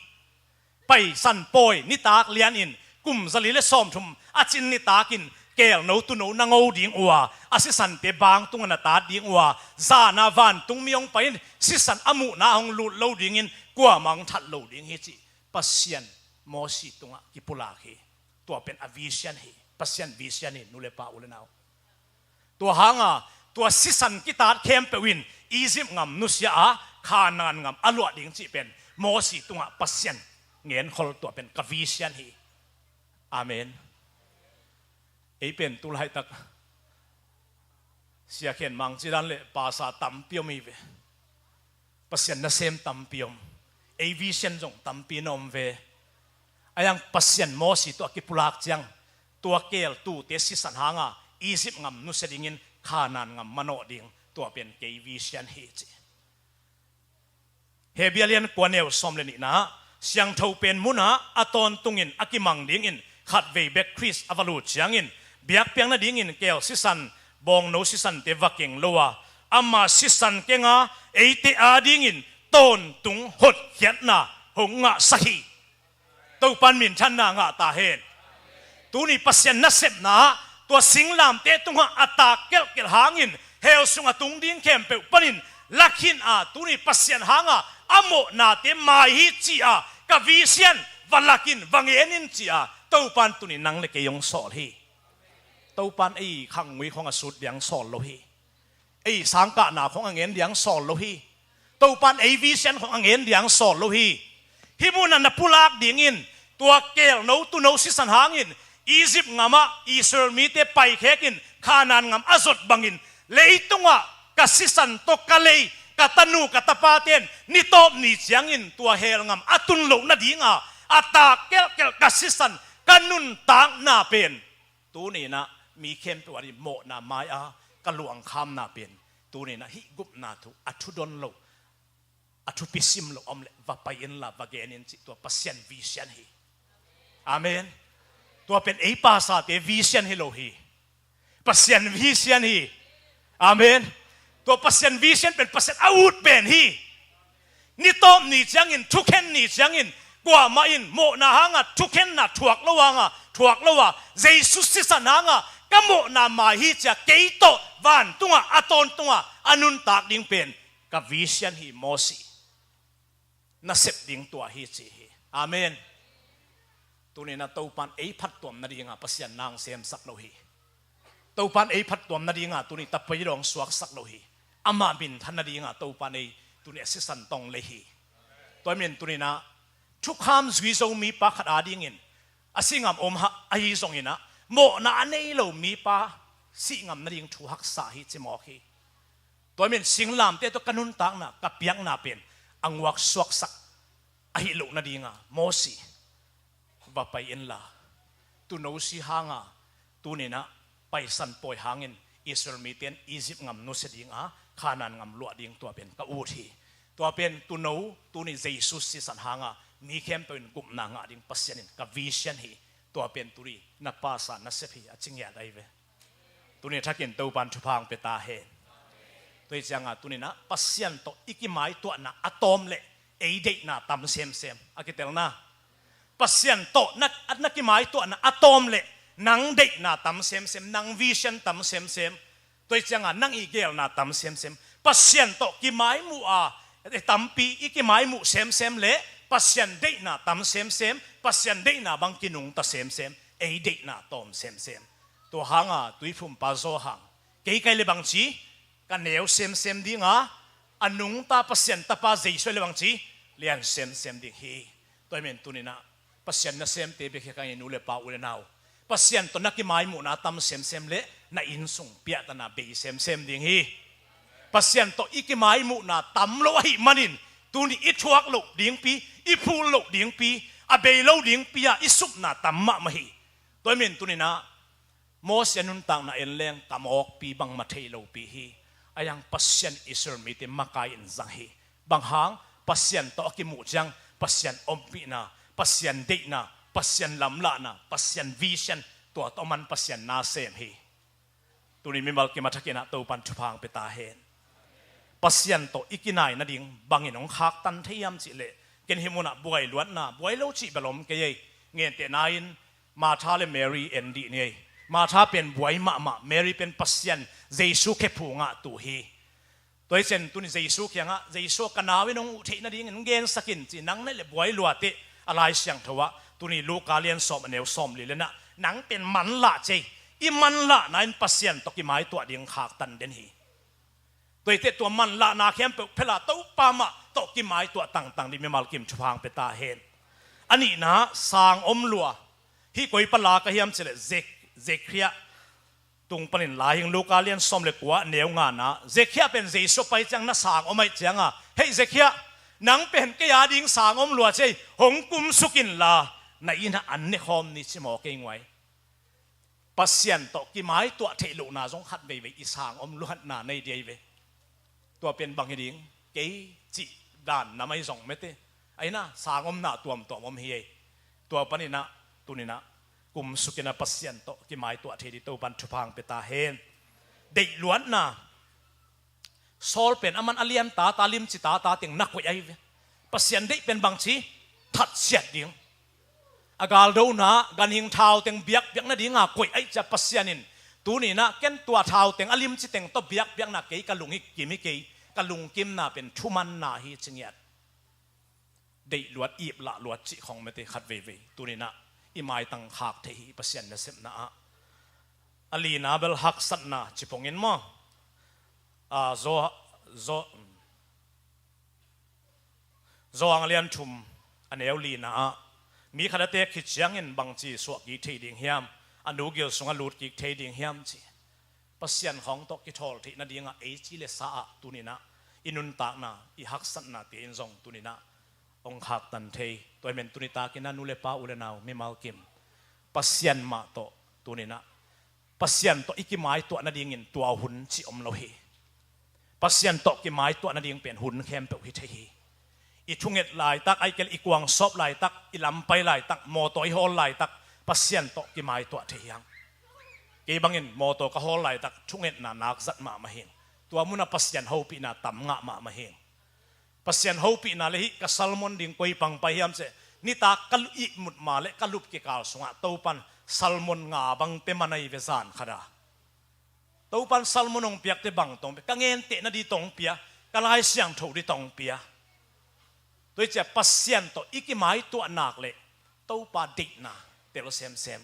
Paisan pawi nitak lianin kum za li le sawm thum a cin nitakin keelno tuuno na ngo ding uh a, a sisante bang tunga na tat ding uh a, zana vantung mi hong pai in sisan a muhna hong lut lo dingin kuamah hong that lo ding hi cih Pasian Mosi tungah kipulak hi. Tua pen a vision hi. Pasian vision hi, nu le pa, u le nau. Tua hanga tua sisan kitat khempeuh in Egypt ngam nusia a Khanaan ngam a luah ding cih pen Mosi tungah Pasian ngenkhol tua pen ka vision hi. Amen. Ei pen tulaitak Sia Khen Mang cidan le pasa tampi om hi ve. Pasian nasem tampi om. Ei vision zong tampi na om ve. Ayang Pasian Mosi tua kipulak ciang tua keltute sisan hanga Egypt ngam nusia dingin Khanaan ngam manawh ding tua pen kei vision hi ci. Hebrew lian kua neu sawm le nihna, siangtho pen munah a tawntungin a kimang dingin khatvei bek Khrist a va lut ciangin biakpiak nadingin keel sisan, bawngno sisante va keng lo a, ama sisan kenga eite adingin tawntung hotkhiatna hong ngahsak hi. Topan minthanna ngah ta hen. Tuni Pasian nasepna ah tua singlamteh tungah a tak kelhkelh hangin hell sung a tung ding khempeuh panin lakhin a tuni Pasian hanga a mawhnate mai hi ci-a ka vision va lakin va ngenin ci-a Topan tuni nang le kei hong sawl hi. Topan ei khangngui khong a sut diang sawl lo hi. Ei sangkahna khong a ngen diang sawl lo hi. Topan ei vision khong a ngen diang sawl lo hi. Hih munah na pulak dingin tua keelno tuuno sisan hangin Egypt ngamah Israel mite paikhekin Khanaan ngam a zot bangin leitungah ka sisan tawh ka lei ka tanu ka tapaten nitawp ni ciangin tua hell ngam a tun loh nadinga a tak kelhkelh ka sisan ka nuntakna pen tuninah mi khempeuh a dih mawhna mai-a ka luangkhamna pen tuninah hih gupna thu a thudon lo a thupi sim lo om le va pai inla va genin cih tua Pasian vision hi. Amen. Tua pen ei pasate vision hi lo hi. Pasian vision hi. Amen. Tua Pasian vision pen Pasian a ut pen hi. Nitawp ni ciangin thukhen ni ciangin kuamah in mawhna hanga thukhenna thuak lo hanga thuak lo a Jesu sisan hanga ka mawhna mai hi cia kei tawh vantunga a tawntunga a nuntak ding pen ka vision hi Mosi. Nasep ding tua hi ci hi. Amen. Tuninah Topan ei phattuam nadinga Pasian nang semsak lo hi. Topan ei phattuam nadinga tuni tapai dawng suaksak lo hi. Amah minthan nadinga Topan ei tuni a sisan tong lei hi. Tua min tuninah thukham zui zo mipa khat adingin a singam om ahi zonginah mawhna a nei lo mipa sihngam nading thu haksa hi cimawk hi. Tua min singlamteh tawh ka nuntakna ka piakna pen a nguak suaksak ahi loh nadinga Mosi va pai inla tuuno si hanga tuninah paisan pawi hangin Israel miten Egypt ngam nusia dinga Khanaan ngam luah ding tua pen ka ut hi. Tua pen tuuno tuni Jesu sisan hanga mi khempeuh in gupna ngah ding Pasian in ka vision hi. Tua pen tuni na pasa nasep hi a cingiat ahi ve. Tuni thakin Topan thupha hong pia ta hen. Tua hi cianga tuninah Pasian tawh i kimaituahna a tawm le ei deihna tam semsem a kitelna. Pasian tawh na, na kimaituahna a tawm le nang deihna tam semsem, nang vision tam semsem. Tua hi cianga nang i geelna tam semsem. Pasian tawh kimaimuh a tampi i kimaimuh semsem le Pasian deihna tam semsem, Pasian deihna bang kinungta semsem, ei deihna tawm semsem. Tua hanga tuiphumpa Zawhang kei kai le bangci ka neu semsem dinga a nungta Pasian tapa Jesu le bangci lian semsem ding hi. Tua hi men tuninah Pasian nasemte bek hi kangin u le pa u le nau Pasian tawh na kimaimuhna tam semsem le na innsung piahtana bei semsem ding hi. Pasian tawh i kimaimuhna tam lo ahih manin tuni i thuak loh dingpi, i phul loh dingpi, a bei lo dingpi ah i supna tam mahmah hi. Tua hi men tuninah Moses a nuntakna en leng kamawkpi bangmah thei lopi hi. A yang Pasian Israel mite makai in zang hi. Bang hang Pasian tawh a kimuh ciang Pasian ompihna, Pasian deihna, Pasian lamlahna, Pasian vision tua tawh man Pasian na sem hi. Tuni mimal kim a thakinah Topan thupha hong pia ta hen. Pasian tawh i kinai nading bangin hong khaktan thei hiam cihleh ken hih munah buai luatna buai lo cih bel om kei ei. Ngentehna in Martha le Mary en dih ni ei. Martha pen buai mahmah, Mary pen Pasian Jesu khe phu ngah tu hi. Tua hi cian tuni Jesu kiangah Jesu ka nau in hong uh theih nadingin hong gensak in ci nang naih le buai luateh a Lai Siangtho ah tuni Luka lian sawm a neu sawm li lenah nang pen manlah cei i manlahna in Pasian tawh kimaituah ding khaktan den hi. Tua hi teh tua manlahna khempeuh phela Topa mah tawh kimaituah tangtang ding mimal kim thupha hong pia ta hen. A nihna, sang om lua. Hih koi pa la ka hiam cih leh Zek-, Zekhia tung panin la hing, Luka lian sawm le kua neu ngana. Zekhia pen Jesu pai ciang na sang om aih cianga, "Hei Zekhia, nang pen kei a ding sang om lua ci ei, hong kumsuk inla na innah an nekhawm ni," ci maw kei nguai. Pasian tawh kimaituah theih lohna zong khat veivei i sang om luatna nei ding ahi ve. Tua pen bang hi ding, kei cih dan na mai zong mete. Aina sang omna tuamtuam om hi ei. Tua paninah tuninah kumsukinah Pasian tawh kimaituah thei ding Topan thupha hong pia ta hen. Deih luatna. Saul pen aman a lian tata, limci tata teng na koih ahi ve. Pasian deih pen bangci, thatsiat ding. A galdona ganhing thau teng biakpiak nadinga koih aih cia Pasian in, tuninah ken tua thau teng a limci teng tawh biakpiakna kei ka lung hi kim hi kei, ka lungkimna pen thumanna hi ci ngiat. Deih luat, ip lah luat cih khong mete khat veivei tuninah i maitang khak thei hi Pasian nasepna ah. A lina bel haksatna ci pongin maw? A, Zo, Zo, Zo ang lian thum a neu lina ah, mi khat a tek khit ciangin bangci suah kik thei ding hiam, a nu gil sungah lut kik thei ding hiam ci. Pasian khawng tawh kithawl theih nadingah ei ci le sa ah tuninah i nuntakna, i haksatnate in zong tuninah hong khaktan thei. Tua hi men tunitakinah nu le pa, u le nau, mimal kim, Pasian mah tawh tuninah, Pasian tawh i kimaituah nadingin tua hun cih om lo hi. Pasian tawh kimaituah nading pen hun khempeuh hi thei hi. I thunget laitak, ahih kei leh i kuangsawp laitak, i lampai laitak, mawtaw i hawl laitak, Pasian tawh kimaituah thei hiang. Kei bangin mawtaw ka hawl laitak thungetna nak zat mahmah hing. Tua munah Pasian hopihna tam ngah mahmah hing. Pasian hopihna le hih ka sermon ding koi pang pai hiam cih, nitak ka ihmut ma le ka lup kikal sungah Topan sermon nga bang pia man ahi ve zan khat a. Topan sermon hong piakte bang tawh hong pia, ka gentehna ding tawh hong pia, ka Lai Siangtho ding tawh hong pia. Tua hi cia Pasian tawh i kimaituah nak leh Topa deihna tel semsem.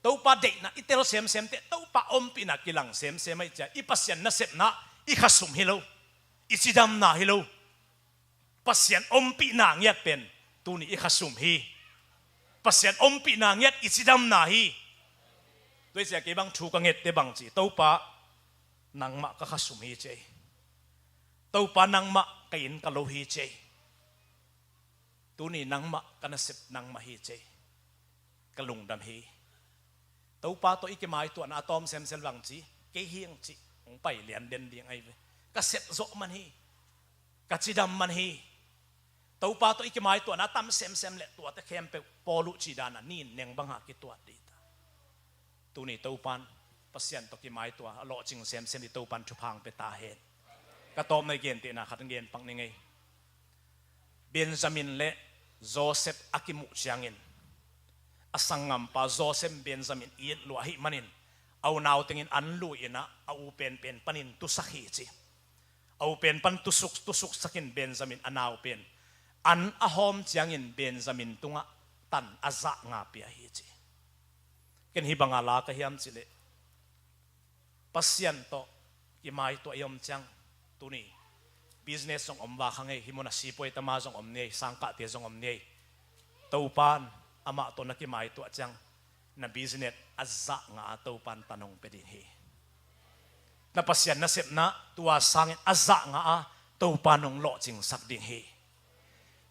Topa deihna i tel semsem teh Topa ompihna kilang semsem ahi cia i Pasian nasepna i khasum hi lo, i cidamna hi lo. Pasian ompihna ngiat pen tuni i khasum hi. Pasian ompihna ngiat i cidamna hi. Tua hi cia kei bang thu ka ngette bang ci, Topa, nangmah ka khasum hi ci ei. Topa, nangmah ka inn ka lo hi ci ei. Tuni nangmah ka nasep nangmah hi ci ei. Ka lungdam hi. Topa tawh i kimaituahna a tawm semsem bang ci, kei hi ang ci, hong pai lian den ding ahi ve. Ka sep zawh man hi. Ka cidam man hi. Topa tawh i kimaituahna a tam semsem le tuate khempeuh Paul uh ci dana nin neng banga kituat dih ta. Tuni Topan Pasian tawh kimaitua a lawhcing semsem dih Topan thupha hong pia ta hen. Ka tawpna i gentehna khat gen pak ning ei. Benjamin le Joseph a kimuh ciangin a sanggampa Joseph Benjamin it lua ahih manin a unau tengin an lui inah a u penpen panin tusak hi ci. A u pen pan tusuk, tusuksakin Benjamin a nau pen an a hawm ciangin Benjamin tungah tan a zah nga pia hi ci. Ken hih banga la ka hiam cih leh Pasian tawh kimaituah i om ciang tuni business zong om va kha ngei, hih munah sipuai tama zong om ni ei, sangkahte zong om ni ei. Topan amah tawh na kimaituah ciang na business a zah nga a Topan tan hong pia ding hi. Na Pasian nasepna tua sangin a zah nga a Topan hong lawhcingsak ding hi.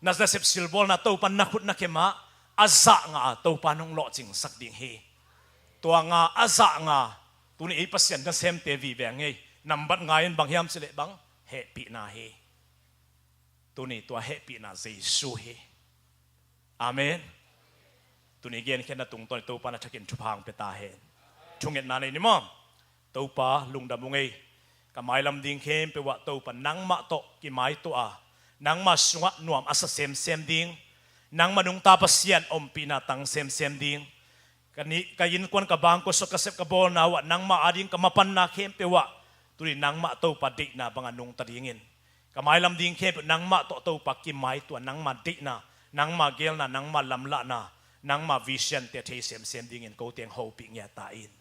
Na nasep silbawlna Topan na khut na khe mah a zah nga a Topan hong lawhcingsak ding hi. Tua nga a zah nga tuni ei Pasian nasemte vive ngei. Nambat nga in bang hiam cih leh bang hehpihna hi. Tuni tua hehpihna Jesu hi. Amen. Tuni genkhiatna tungtawn Topan a thakin thupha hong pia ta hen. Thungetna nei ni maw? Topa lungdam ung ei. Ka mailam ding khempeuh ah Topa nangmah tawh kimaituah a, nangmah sungah nuam a sa semsem ding, nangmah nungta Pasian ompihna tang semsem ding, ka ni, ka innkuan, ka bangkua sungah ka sep ka bawlna uh ah nangmah ading ka mapanna khempeuh ah tuni nangmah Topa deihna banga nungta dingin ka mailam ding khempeuh nangmah tawh Topa kimaitua, nangmah deihna, nangmah geelna, nangmah lamlahna, nangmah vision te thei semsem dingin ko teng hopih ngiat ta in.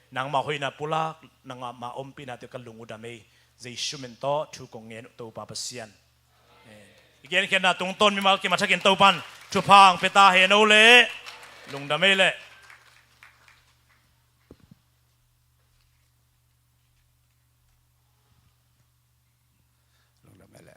Nangmah hoihna pulak, nangmah ompihnate ka lung uh dam ei. Jesu min tawh thu kong ngen uh Topa Pasian. Amen. I genkhiatna tungtawn mimal kim a thakin Topan thupha hong pia ta hen o le. Lungdam ei le. Lungdam ei le.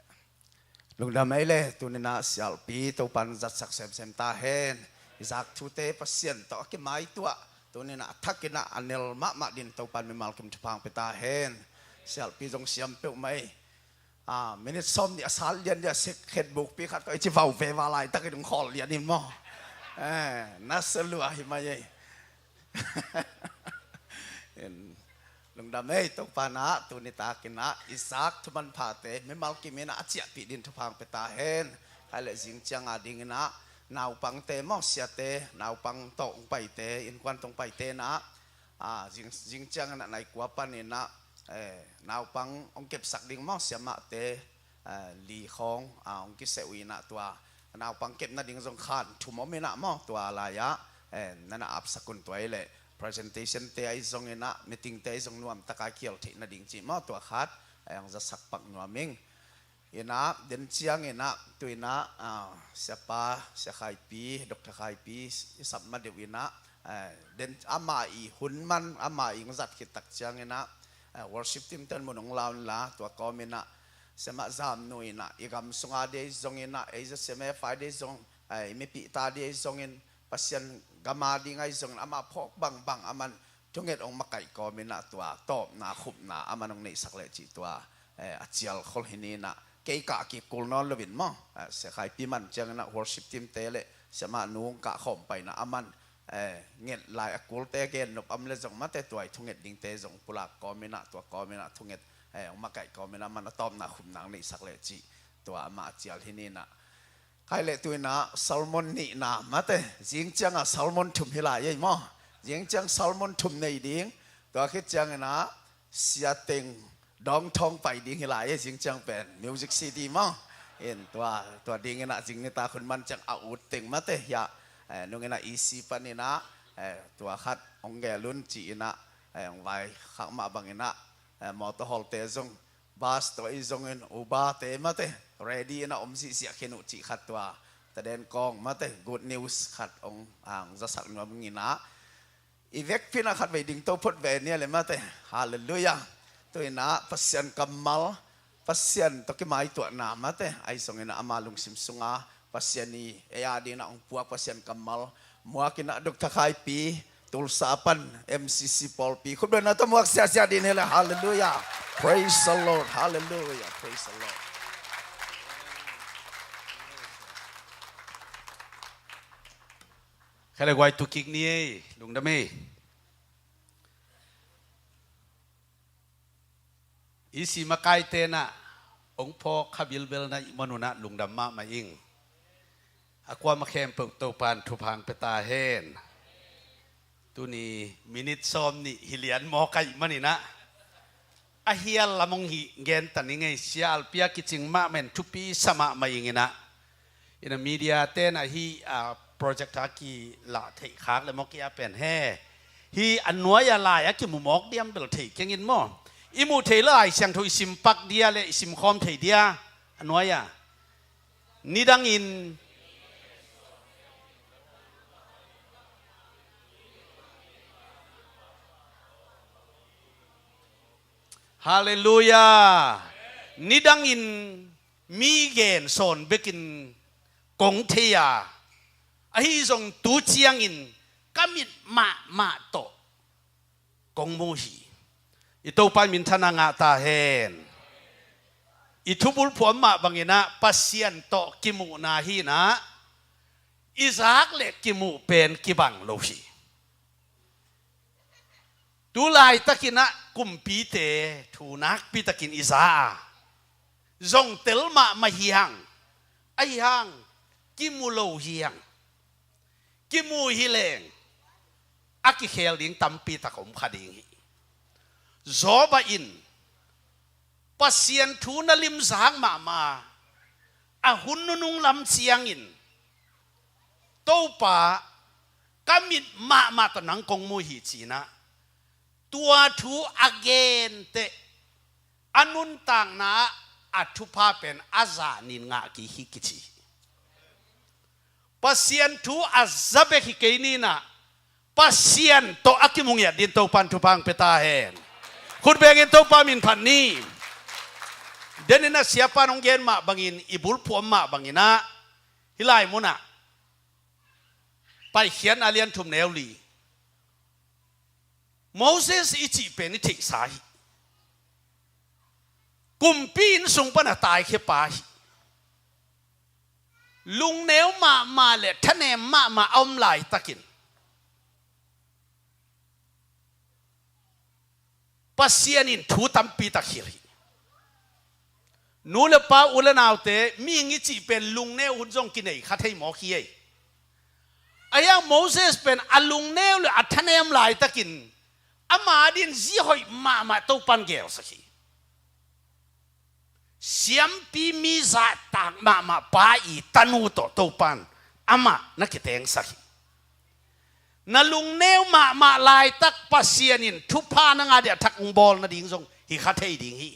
Lungdam ei le, tuni-in ah sialpi Topan zatsak semsem ta hen. I zak thute Pasian tawh a kimaituah, tuni-in ah a thakin ah a nel mahmah dingin Topan mimal kim thupha hong pia ta hen. Sialpi zong siam peuhmah ei. Ah, minit sawm nih a sat lian dia sik khet bukpi khat ko i ci vau ve va laitakin hong khawl lian in maw? Eh, na sa lua hi mai ei. In, lungdam ei, Topan ah tuni takin ah i zak thu manphate mimal kim in ah a ciahpih dingin thupha hong pia ta hen. Khai le zing ciang a dingin ah naupangte maw, siate, naupang tawh hong paite, innkuan tawh hong paite in ah, ah, zing, zing ciang in ah nai kua panin ah, eh, naupang hong kepsak ding maw, siamahte, eh, li khawng, ah, hong kiseh uh in ah tua naupang kep nading zong khan thum om in ah maw, tua lai-ah, eh, na na apsak un. Tua ei le presentation te ahi zongin ah, meeting te ahi zong nuamtak a kial theih nading cih maw, tua khat, eh, hong zasak pak nuam ing. In ah, den ciang in ah, tu in ah, ah, siapa, sia Khaipi, Doctor Khaipi, i sap ma deuh in ah, eh, den ama i hun man, ama i hong zat khit tak ciang in ah, eh, worship team ten mun hong la un la, tua kawm in ah, siamah Zamnu in ah, i gam sung a ding ahi zongin ah, ei za siamah fa ding ahi zong, eh, i mipihte a ding ahi zongin, Pasian gam a ding ahi zongin, amah phawk bangbang, aman thunget hong makaih kawm in ah, tua tawpna khupna aman hong neihsak leh cih tua, eh, a cial khol hi ni in ah, kei kah kik kul nawn lo in maw, eh, sia Khaipi man ciang in ah worship team te le siamah nu hong kah khawm pai in ah, aman, eh, nget lai a kulte gen nop om le zong mate, tua i thunget dingte zong pulak kawm in ah, tua kawm in ah thunget, eh, hong makaih kawm in ah, aman a tawpna khupna hong neihsak leh cih tua amah a cial hi ni in ah. Khai le tu in ah sermon nihna mate, zing ciang ah sermon thum hi lai ei maw? Zing ciang sermon thum nei ding. Tua khit ciang in ah sia teng dawng thawng pai ding hi lai ei, zing ciang pen music C D maw? In tua, tua ding in ah zing nitak hun man ciang a ut teng mate, hiah, eh, nung in ah E C pan in ah, eh, tua khat hong gel un ci in ah, eh, hong vaikhak mah bang in ah, eh, motor hall te zong, bus tawh ahi zongin, Uber te mate, ready in ah om ziahziah khin uh cih khat tua, taden kawng mate, good news khat hong, ah, hong zasak nuam ing in ah. I vekpi in ah khatvei dingto phot ve ni a le mate. Halleluiah. Tu in ah Pasian kammal, Pasian tawh kimaituahna mate, ahi zongin ah ama lungsim sung a Pasian i ei a ding in ah hong puak Pasian kammal muak in ah Doctor Khaipi, Tulsa pan M C C pawlpi khutbetna tawh muak ziahziah ding hi le. Halleluiah. Praise the Lord. Halleluiah. Praise the Lord. Khai le guai, tu kik ni ei, lungdam ei. E C makaite in ah hong phawk kha bilbel na hih man un ah lungdam mahmah ing. A kuamah khempeuh Topan thupha hong pia ta hen. Tuni minit sawm nih hi lian mawk ahih man in ah, a hial lam hong hi gen ta ning ei. Sialpi a kicing mahmah in thupi sa mahmah ing in ah. In ah media te in ah hih, ah, project a kilah theih khak le mawk i a pen he, hih a nuai a lai a kimu mawk diam bel thei keng in maw? I muh theih Lai Siangtho i sim pak dia le i sim khawm thei dia a nuai a? Nidangin. Halleluiah. Nidangin mi gen sawn bekin kong thei a, ahi zong tu ciangin ka mit mahmah tawh kong mu hi. I Topa in minthanna ngah ta hen. I thubulphuh mah bang in ah Pasian tawh kimuhna hi in ah, i zak le kimuh pen kibang lo hi. Tu laitak in ah kumpite thu nakpi takin i za a, zong tel mahmah hi hang, ahi hang kimu lo hi hang. Kimu hi leng a kikhel ding tampi tak om kha ding hi. Job in Pasian thu na limzak mahmah a, a hun nunung lam ciangin Topa ka mit mahmah tawh nang kong mu hi ci-in ah, tua thu a genteh a nuntakna ah a thupha pen a zah nin ngah kik hi kici hi. Pasian thu a za bek hi kei ni-in ah, Pasian tawh a kimu ngiat dingin Topa'n thupha hong pia ta hen. Khut bengin Topa min phat ni. Denin ah siapa'n hong gen mah bangin, i bulphuh om mah bangin ah, hih lai munah Paikhiatna a lian thum neu li. Moses i cih pen i theihsa hi. Kumpi inn sung pan a taikhia pa hi. Lungneu mahmah le thanem mahmah a om laitakin Pasian in thu tampi tak hilh hi. Nu le pa, u le naute, mihing i cih pen lungneu hun zong kinei kha thei mawk hi ei. Ahi hang Moses pen a lungneu le a thanem laitakin ama adingin zi hoih mahmah Topa'n gelsak hi. Siampi mi zahtak mahmah pa i tanu tawh Topa'n amah na kitengsak hi. Na lungneu mahmah laitak Pasian in thupha na ngah ding a thak hong bawl nading zong hi kha thei ding hi.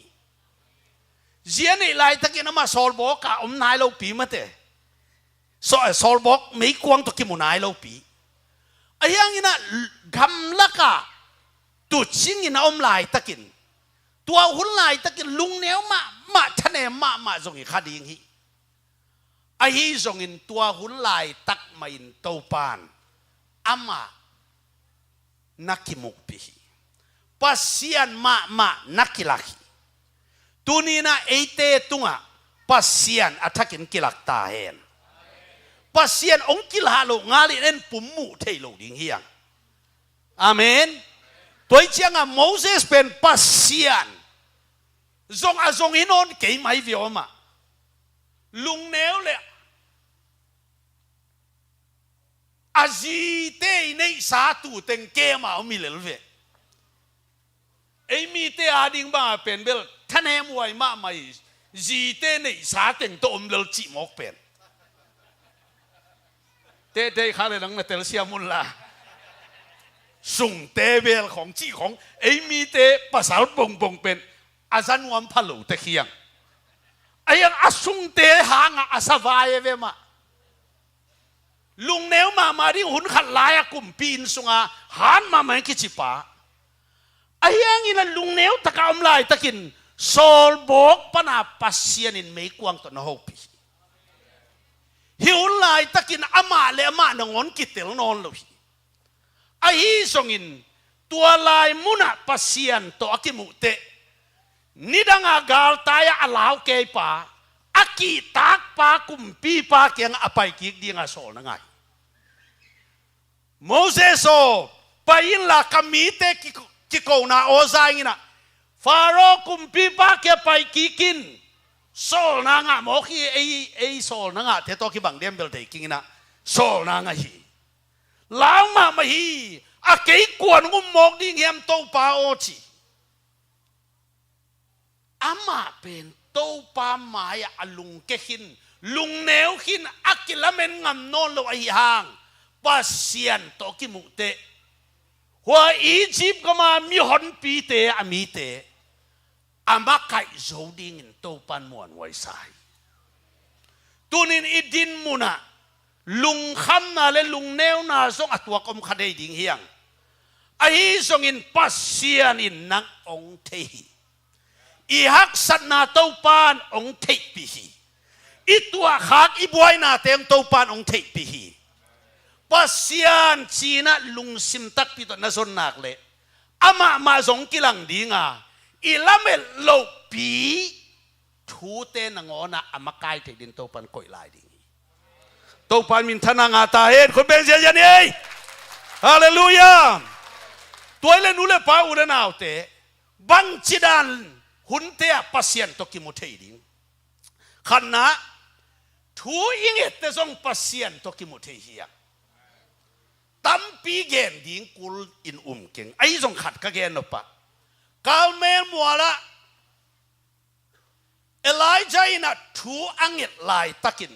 Zi a neih laitakin amah sawlbawk ah om nai lopi mate. Saw-, eh, sawlbawk meikuang tawh kimu nai lopi. Ahi hangin ah gamlak ah tuucing in a om laitakin, tua hun laitakin lungneu mahmah, thanem mahmah zong hi kha ding hi. Ahi zongin tua hun laitak mahin Topa'n amah na kimukpih hi. Pasian mahmah na kilak hi. Tuni-in ah eite tungah Pasian a thakin kilak ta hen. Pasian hong kilak loh ngalin en pum muh theih loh ding hi hang. Amen. Tua hi ciangah Moses pen Pasian zong a zong hi nawn kei mai ve aw mah. Lungneu le a zite i neihsa tuuteng kem a om hi lel ve. Ei mite ading bang a pen bel thanem huai mahmah hi, zite neihsa teng tawh om lel cih mawk pen. Tehteh kha le nang na telsiam un la. Sungte bel khawng cih khawng, ei mite pasal bongbong pen a za nuam pha lo tek hi hang. Ahi hang a sungte hangah a sa vai e ve mah. Lungneu mahmah ding hun khat lai-a kumpi inn sungah hat mahmah in kicipa. Ahi hangin a lungneu takah om laitakin sawlbawk pana Pasian in meikuang tawh na hopih hi. Hih hun laitakin amah le amah nangawn kitel nawn lo hi. Ahi zongin tua lai munah Pasian tawh a kimuh teh, nidangah galtai-ah a lau keipa, a kihtakpa kumpipa kiangah a paikik dinga sawlna ngah hi. Moses aw, pai inla ka mite ki-, kikona aw za ing inah, Faro kumpipa kiang paikik in, sawlna ngah mawk hi. Ei, ei sawlna ngahte tawh kibang diam bel thei kei ing inah, sawlna ngah hi. Lau mahmah hi. A kei kua nong um mawk ding hiam Topa aw ci. Amah pen Topa mai-ah a lungke khin, lungneu khin, a kilamen ngam nawn lo ahi hang, Pasian tawh kimuh teh, hua Egypt gama mihonpite a mite a makaih zo dingin Topan muanhuai sa hi. Tunin i din munah lungkhamna le lungneuna zong a tuak om kha dei ding hi hang. Ahi zongin Pasian in nang hong thei hi. I haksatna Topan hong theihpih hi. I tuahkhak i buainate hong Topan hong theihpih hi. Pasian ci-in ah lungsim takpi tawh na zon nak leh, amah mah zong kilang dinga, i lamet lohpi thute nangawnah a makai theih dingin Topan koih lai ding hi. Topan minthanna ngah ta hen, khut beng ziazia ni ei. Halleluiah. Tua hi leh nu le pa, u le naute, bangci dan hunte ah Pasian tawh kimu thei ding? Khatna, thu i ngette zong Pasian tawh kimu thei hi a. Tampi gen ding kul in um keng. Ahi zong khat ka gen nop ah, Karmel mualah Elijah in a thu a nget laitakin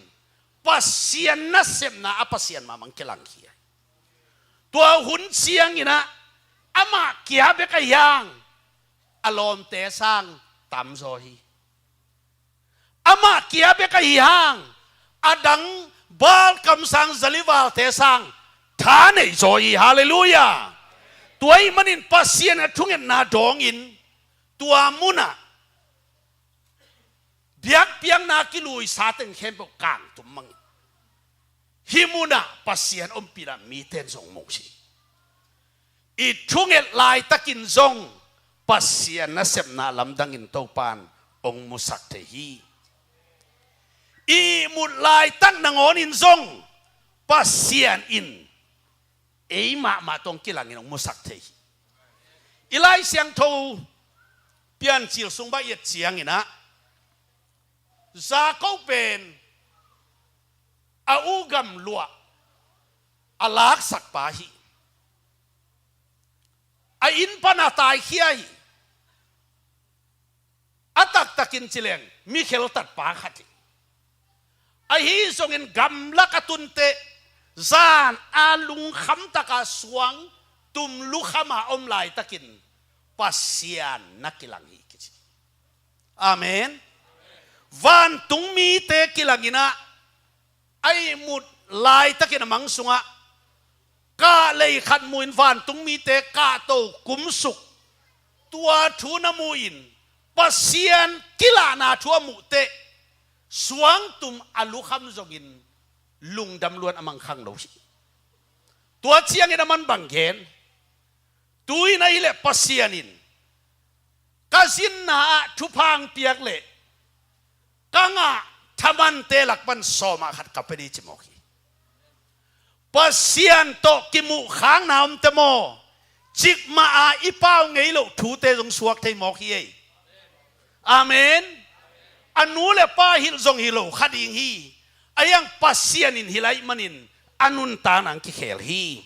Pasian nasepna a Pasian mahmah hong kilang hi a. Tua hun ciangin ah amah kia bek ahi hang a lawmte sang tamzaw hi. Amah kia bek ahi hang a dang Baal kamsang zalivalte sang tha neihzaw hi. Halleluiah. Tua ahih manin Pasian a thungetna dawngin tua munah biakpiakna kiluisa teng khempeuh kangtum mang hi. Hih munah Pasian ompihna mite in zong mu hi. I thunget laitakin zong Pasian nasepna lamdangin Topan hong musak thei hi. I ihmut laitak nangawnin zong Pasian in ei mahmah tawh hong kilangin hong musak thei hi. I Lai Siangtho Piancil sung bah i et ciangin ah Jakob pen a u gamluah a laksak pa hi. A inn pan a taikhia hi. A taktakin ci leng mi kheltat pa khat hi. Ahi zongin gamlak a tun teh zan a lungkham taka suangtum lukham a om laitakin Pasian na kilang hi kici. Amen. Vantung mite kilangin ah a ihmut laitakin a mang sungah kah lei khat mu-in vantung mite kahto kumsuk, tua thu na mu-in Pasian kilahna thu a muh teh suangtum a lukham zongin lungdam luat a mang khang lo hi. Tua ciangin a man bang gen, tu-in ahih leh Pasian in ka zinna ah thupha hong piak leh ka ngah thamante lak pan sawmah khat ka pia ding ci mawk hi. Pasian tawh kimuhkhakna om teh maw, cikmah a i pau ngei loh thute zong suak thei mawk hi ei. Amen. A nu le pa hilh zong hi lo kha ding hi. Ahi hang Pasian in hilh ahih manin a nuntakna hong kikhel hi.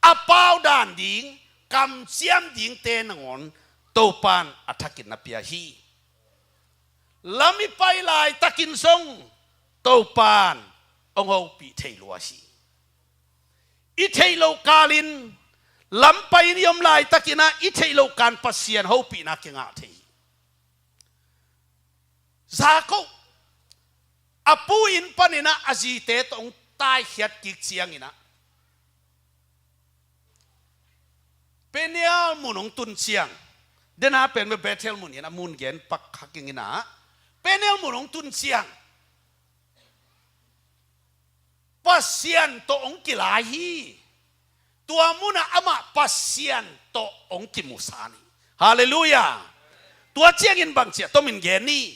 A pau dan ding, kamciam dingte nangawn Topan a thakin na pia hi. Lam i pai laitakin zong Topan hong hopih thei lua hi. I theih loh kalin lam pai-in i om laitakin ah i theih loh kan Pasian hopihna kingah thei hi. Jakob a pu inn panin ah a zite tawh hong taikhiat kik ciangin ah Peniel mun hong tun ciang, dena pen Bethel mun hi-in a mun gen pak kha keng in ah, Peniel mun hong tun ciang Pasian tawh hong kilai hi. Tua munah amah Pasian tawh hong kimusan hi. Halleluiah. Tua ciangin bang ci a tomin gen ni.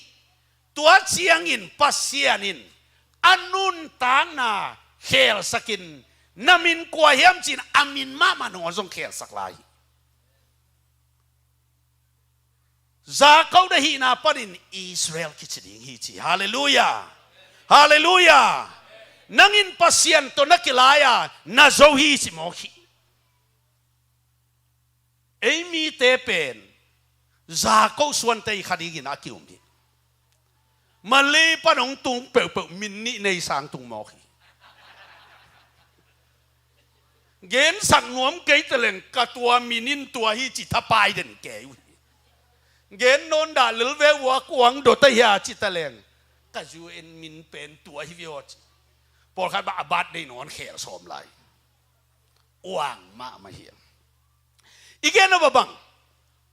Tua ciangin Pasian in a nuntakna khelsakin, na min kua hiam ci-in a min mahmah nangawn zong khelsak lai hi. Jakob na hihna panin Israel kici ding hi ci. Halleluiah. Halleluiah. Nang in Pasian tawh na kilai a na zo hi ci mawk hi. Ei mite pen Jakob suante i kha dingin a ki-um hi. Malay pan hong tung peuhpeuh min nih nei sang tung mawk hi. Gensak nuam kei taleng ka tua min in tua hi ci thapai den kei uh hi. Gen nawn dah lel ve uh a kuang dot a hia ci taleng ka U N min pen tua hi ve aw ci. Pawlkhat bah a bat dei nawn khel sawm lai. Uang mahmah hiam? I gen uh bang,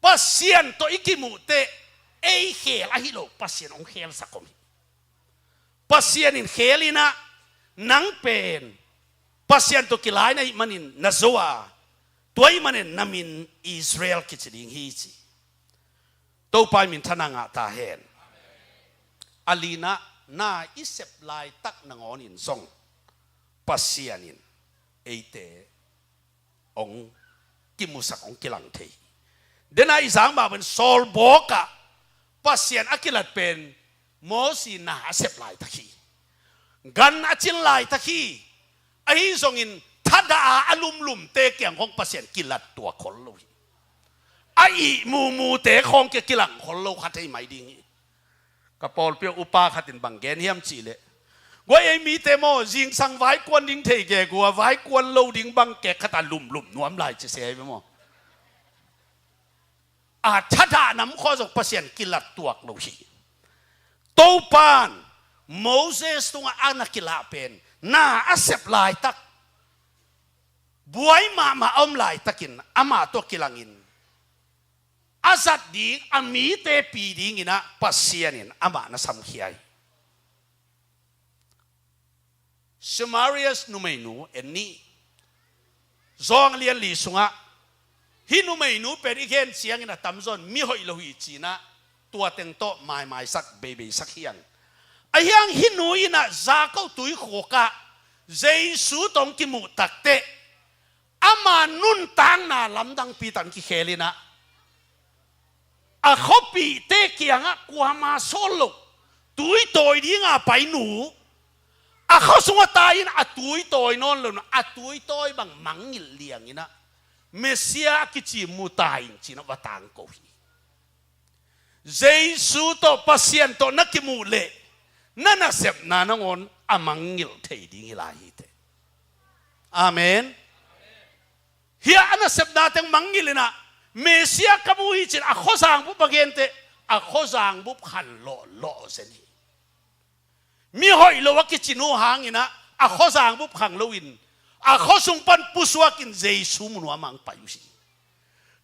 Pasian tawh i kimuh teh ei khel ahi lo, Pasian hong khelsak om hi. Pasian in khel in ah nang pen Pasian tawh kilai na hih manin na zo a, tua ahih manin na min Israel kici ding hi ci. Topa i minthanna ngah ta hen. A lina, na i sep laitak nangawnin zong Pasian in eite hong kimusak, hong kilang thei hi. Dena i zang mah pen sawlbawk ah Pasian a kilat pen Mosi na a sep laitak hi. Gan a cin laitak hi. Ahi zongin thadah a a lumlumte kiang khawng Pasian kilat tuak khol lo hi. A ih mumute khawng kia kilang khol lo kha thei mai ding hi. Ka pawlpi ah upa khat in bang gen hiam cih leh, Guai ei mite maw, zingsang vaikuan ding thei gegu a, vaikuan lo ding bang kek khat a lumlum nuam lai ci se ei maw. A thadah nam khua zong Pasian kilat tuak lo hi. Topan Moses tungah a na kilah pen, na a sep laitak buai mahmah a om laitakin amah tawh kilangin a zat ding, a mite pi dinginah Pasian in amah na samkhia hi. Samarias numeinu en ni. Zawng lian li sungah hih numeinu pen i gen ciangin a tamzawn mi hoih lo hi cinah tua teng tawh maimaisak beibeisak hiang. A hiang hih nu inah Jakob tuikhuk ah Jesu tawh hong kimuh takteh ama nuntakna lamdangpi tan kikhel inah a khuapihte kiangah kuama sawl lo, tuitawi dinga pai nu, a khua sungah tai in a tuitawi nawn lo, a tuitawi bang mangngilh lianginah Messiah a kici mu ta in cinah va tangko hi. Jesu tawh, Pasian tawh na kimuh leh na nasepna nangawn a mangngilh thei ding hi lai hi teh. Amen. Hiah a nasepna teng mangngilh inah Messiah ka mu hi cin a khuazang bup a genteh, a khuazang bup khan lawhlawh zen hi. Mi hoih lo a kici nu hanginah a khuazang bup khang loin a khua sung pan pusuakin Jesu mu nuam ah hong pai uh hi.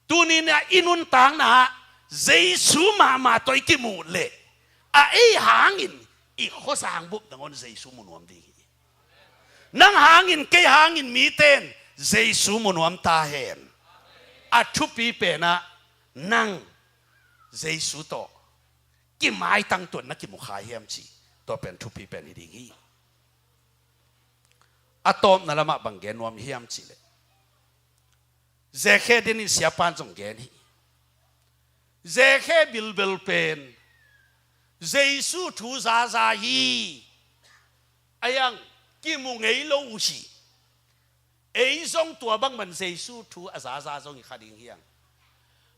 Tuninah i nuntakna ah Jesu mahmah tawh i kimuh leh a ei hangin i khuazang bup nangawn Jesu mu nuam ding hi. Nang hangin, kei hangin mite in Jesu mu nuam ta hen. A thupi penah nang Jesu tawh kimaitang tuan na kimu kha hiam cih, tua pen thupi pen hi ding hi. A tawpna lamah bang gen nuam hiam cihleh, Zekhe din in siapan zong gen hi. Zekhe bilbel pen Jesu thu zaza hi. A hiang kimu ngei lo uh hi. Ei zong tua bangman Jesu thu a zaza zong hi kha ding hiang.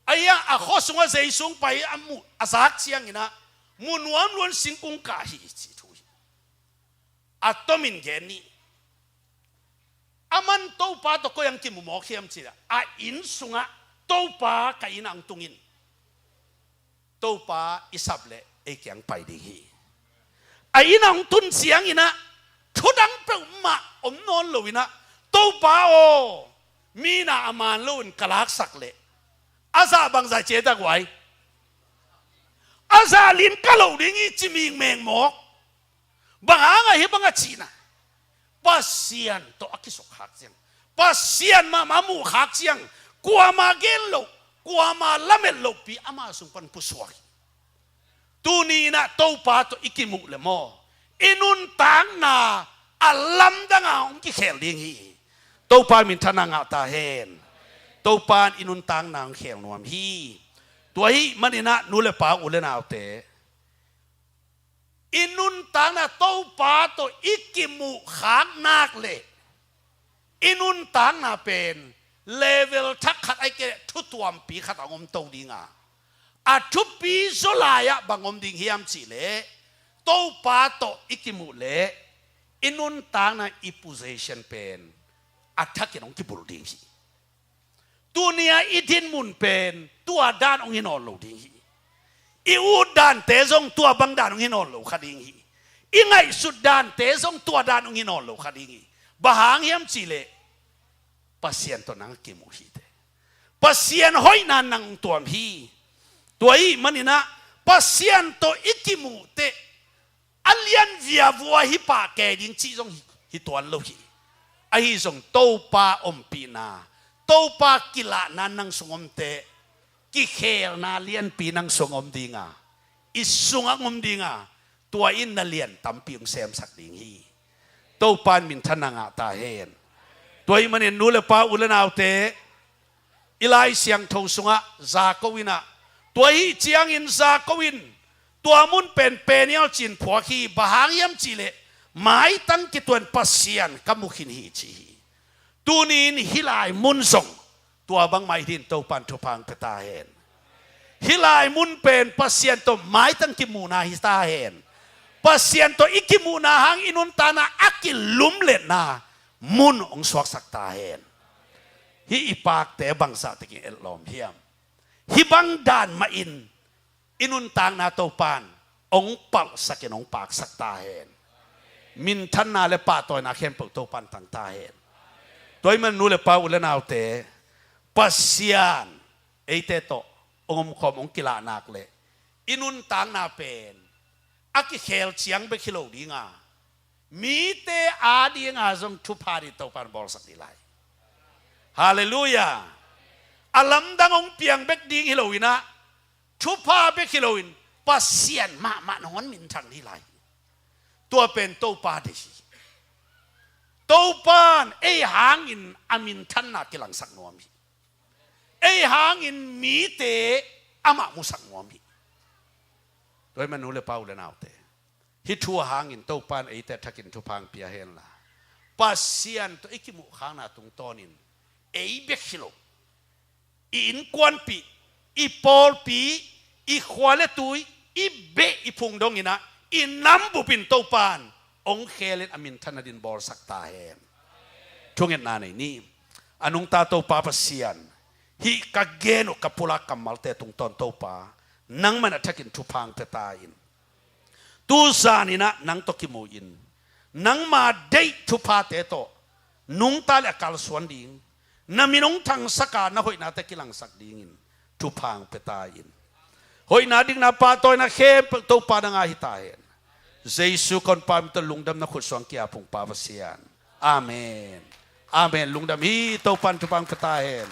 A hiang a khua sungah Jesu hong pai a mu a zak cianginah mu nuam luan singkung kah hi ci thu hi. A tomin gen ni. Aman Topa tawh koi ang kimu mawk hiam cihleh, a inn sungah Topa ka inn ang tungin Topa i sap leh ei kiang pai ding hi. A inn ang tun cianginah thudang peuhmah om nawn loinah, Topa aw, mi na a man loin ka laksak leh a zah bangzah ciatak uai, a zah lin ka loh ding hi ci mingmeng mawk. Bang hang a hih bang a cihna, Pasian tawh a kisuk khak ciang, Pasian mahmah a muh khak ciang, kuama gen loh, kuama lamet lohpi ama sung pan pusuak hi. Tuni inah Topa tawh i kimuh le maw, i nuntakna a lamdang a hong kikhel ding hi. Topa minthanna ngah ta hen. Topa in i nuntakna hong khel nuam hi. Tua ahih maninah nu le pa, u le naute, i nuntakna Topa tawh i kimuh khak nak leh i nuntakna pen level thak khat ahih kei leh thutuampi khat a hong om to dinga, a thupi zaw lai-ah bang om ding hiam cihleh, Topa tawh i kimuh leh i nuntakna i position pen a thakin hong kibulh ding hi. Tuni-a i dinmun pen tua dan hong hi nawn lo ding hi. I ut dante zong tua bang dan hong hi nawn lo kha ding hi. I ngaihsut dante zong tua dan hong hi nawn lo kha ding hi. Bang hang hiam cihleh, Pasian tawh nang a kimuh hi teh. Pasian hoihna in nang hong tuam hi. Tua ahih maninah Pasian tawh i kimuh teh a lian viavua hi pah kei ding cih zong hi, hi tuan lo hi. Ahi zong Topa ompihna, Topa kilahna nang sung om teh, kikhelna lianpi nang sung om dinga, i sungah om dinga, tua in na lian tampi hong semsak ding hi. Topa in minthanna ngah ta hen. Tua ahih manin nu le pa, u le naute, i Lai Siangtho sungah Jakob inah, tua ahih ciangin Jakob in tua mun pen Peniel ci-in phuak hi. Bang hang hiam cihleh, maitang kituan Pasian ka mu khin hi ci hi. Tuni-in hih lai mun zong tua bangmah hi dingin Topa in thupha hong pia ta hen. Hih lai mun pen Pasian tawh maitang kimuhna hi ta hen. Pasian tawh i kimuhna hang i nuntakna a kilumletna mun hong suaksak ta hen. Hih i pakte bangzah takin etlawm hiam? Hih bang dan mahin i nuntakna Topan hong palhsakin hong paksak ta hen. Minthanna le pahtawina khempeuh Topan tang ta hen. Tua ahih man nu le pa, u le naute, Pasian eite tawh hong omkhawm, hong kilah nak leh i nuntakna pen a kikhel ciang bek hi lo ding a, mite adinga zong thupha ding Topan bawlsak ding lai. Halleluiah. A lamdang hong piang bek ding hi loin ah, thupha bek hi loin Pasian mahmah nangawn minthang ding lai. Tua pen Topa deih hi. Topan ei hangin a minthanna kilangsak nuam hi. Ei hangin mite amah musak nuam hi. Tua ahih man nu le pa, u le naute, hih thu a hangin Topan eite thakin thupha hong pia henla, Pasian tawh i kimuhkhakna tungtawnin ei bek hi lo, i innkuanpih, i pawlpi, i khua le tui, i beh i phung dongin ah, i nam bupin Topan hong khelin a minthanna ding bawlsak ta hen. Thungetna nei ni. A nungta Topa Pasian, hih ka gen uh, ka pulak kammalte tungtawn Topa, nangman a thakin thupha hong pia ta in. Tu zanin ah nang tawh kimu in, nangma deih thuphate tawh nungta le a kalsuan ding, na min hong thangsak a, na hoihnate kilangsak dingin thupha hong pia ta in. Hoihna, dikna, pahtawina khempeuh Topa nang a hi ta hen. Jesu ka honpa min tawh lungdamna khut suang kia phungpa Pasian. Amen. Amen. Lungdam hi. Topan thupha hong pia ta hen.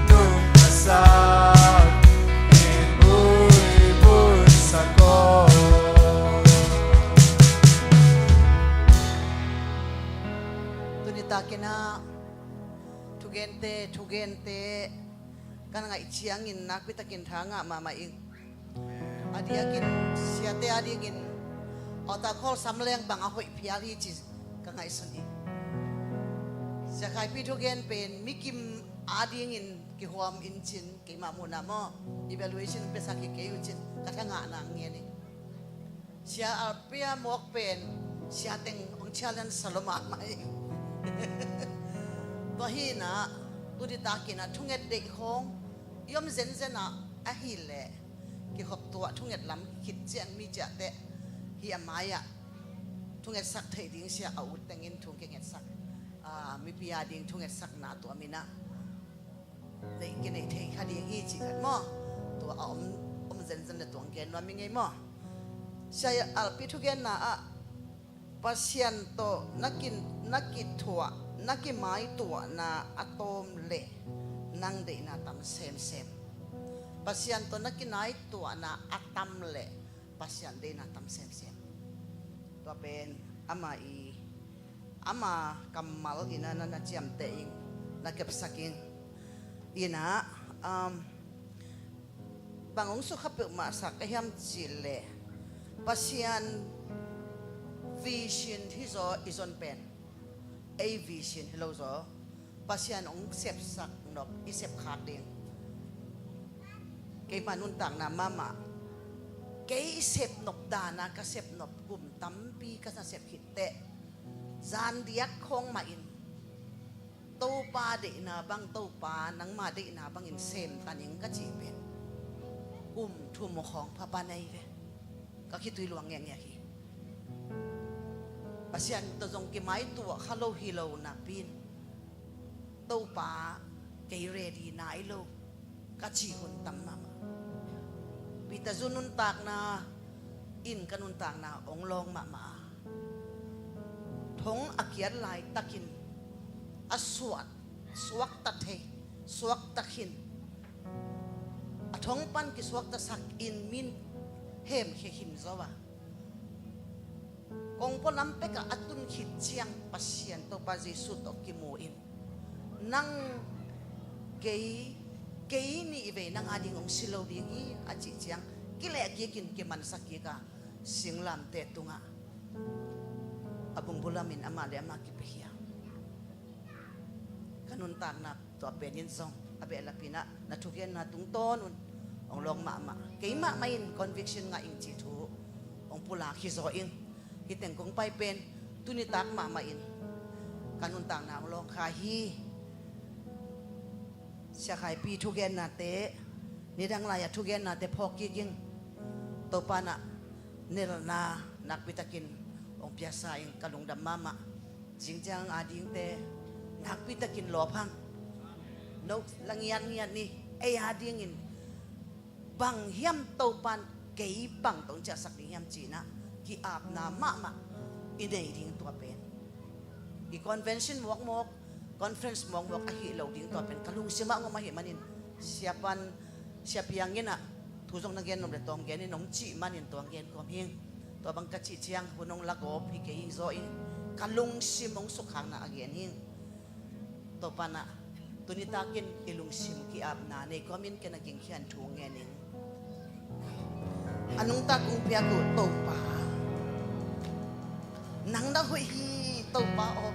Nung ka sak in ui bun sak aw. Tuni takin ah thugente, thugente kan ngaih ciangin nakpi takin tha ngah mahmah ing. A diakin siate a dingin altar call samleng bang a hoih phial hi ci ka ngaihsun hi. Sia Khaipi thugen pen mikim a dingin kihuam in cin, keimah muhna maw, evaluation piasak hi kei uh cin ka tha ngahna ngen hi. Sia Alpia mawk pen sia teng hong challenge sa lo mahmah hi. Tua hi inah tuni takin ah thunget deih khawng i om zenzen ah ahih leh kikhop tuah thunget lam khit ciang mi ciah teh hi a mai-ah thungetsak theih ding sia a ut tengin thu kingetsak, aa, mipi a ding thungetsakna tua minah neih kinei thei kha ding hi cih khat maw? Tua a om, om zenzen le tua hong gen nuam i ngei maw? Sia Alpi thugenna ah Pasian tawh na ki, na kithuah, na kimaituahna a tawm leh nang deihna tam semsem. Pasian tawh na kinaituahna a tam leh Pasian deihna tam semsem. Tua pen ama i, ama kammal ina na, na ciamteh ing, na kepsak ing. Ina, um, bang hong sukha peuhmah sak ka hiam cih leh Pasian vision hi zaw i zon pen, ei vision hi lo zaw. Pasian hong sepsak nop i sepkhak ding. Keimah nuntakna mahmah, kei i sepnop dana ka sepnop kum tampi ka na sep khit teh zan diak khawng mahin Topa deihna bang, Topa nangma deihna bangin semta ning ka cih pen kum thum khawng phapa nei ve. Ka khitui luang ngekngek hi. Pasian tawh zong kimaituah kha lo hi lo napi-in Topa kei ready nai lo ka cih hun tam mahmah. Peter zu nuntakna in ka nuntakna hong lawng mahmah a, thong a kiat laitakin a suak, suakta thei, suakta khin, a thong pan kisuaktasak in min hemkhia khin zo a, kongpua lam pekah a tun khit ciang Pasian Topa Jesu tawh kimu in, nang kei, kei nih vei nang ading hong si lo ding hi a cih ciang kileh kikin kimansak kik a, singlamteh tungah a bungbulamin amah le amah kipiakhia. Ka nuntakna tua penin zong a behlapin ah na thugenna tungtawn un hong lawng mahmah. Keimah mah in conviction ngah ing cih thu hong pulak hi zaw ing. Hih teng kong pai pen tuni tak mahmah in ka nuntakna hong lawng kha hi. Sia Khaipi thugennate, nidang lai-ah thugennate phawk kik ing. Topa in ah nelna nakpi takin hong piaksa ing, ka lungdam mahmah. Zingciang a dingte nakpi takin lawp hang. No, la ngiatngiat ni, ei a dingin bang hiam Topa in kei bang tawh hong ciahsak ding hiam ci-in ah ki-apna mahmah i nei ding tua pen. I convention mawkmawk, conference mawkmawk ahi lo ding tua pen ka lungsim ah hong om ahih manin, Sia Pan, Sia Piang in ah thu zong na gen nop le tawng gen in hong cih manin tua gen kawm hing. Tua bang ka cih ciang hun hong la gawp hi kei ing zaw in, ka lungsim hong sukhakna a gen hing. Topa in ah tuni takin i lungsim ki-apna nei kawmin ken a gingkhian thu ngen ing. A nungtak kong piak uh Topa, nang na hoih hi Topa aw.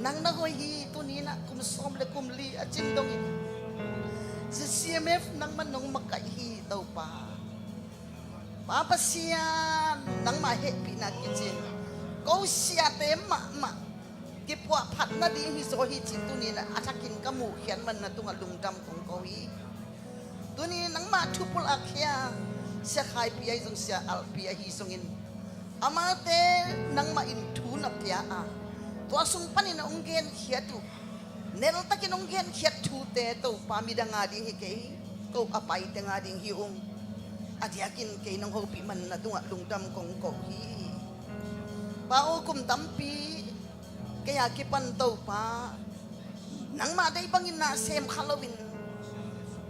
Nang na hoih hi. Tuni in ah kum sawm le kum li a cin dongin ZCMF nangman nong makaih hi Topa. Pa Pasian, nangmah hehpihna kicin ko siate mahmah kipuahphat nading hi zaw hi cih tuni in ah a thakin ka muhkhiat man na tungah lungdam kong ko hi. Tuni nangmah thu pulakkhia Sia Khaipi ahi zong, Sia Alpi ahi zongin, amate nangmah in thu na pia a, tua sung panin a hong genkhiat uh neltakin hong genkhiat thute Topa, midang a ding hi kei, ko a paite nga ding hi ung. A diakin kei nong hopih man na tungah lungdam kong ko hi. Pa aw, kum tampi kei a kipan Topa, Nangmah deih bangin na sem kha loin,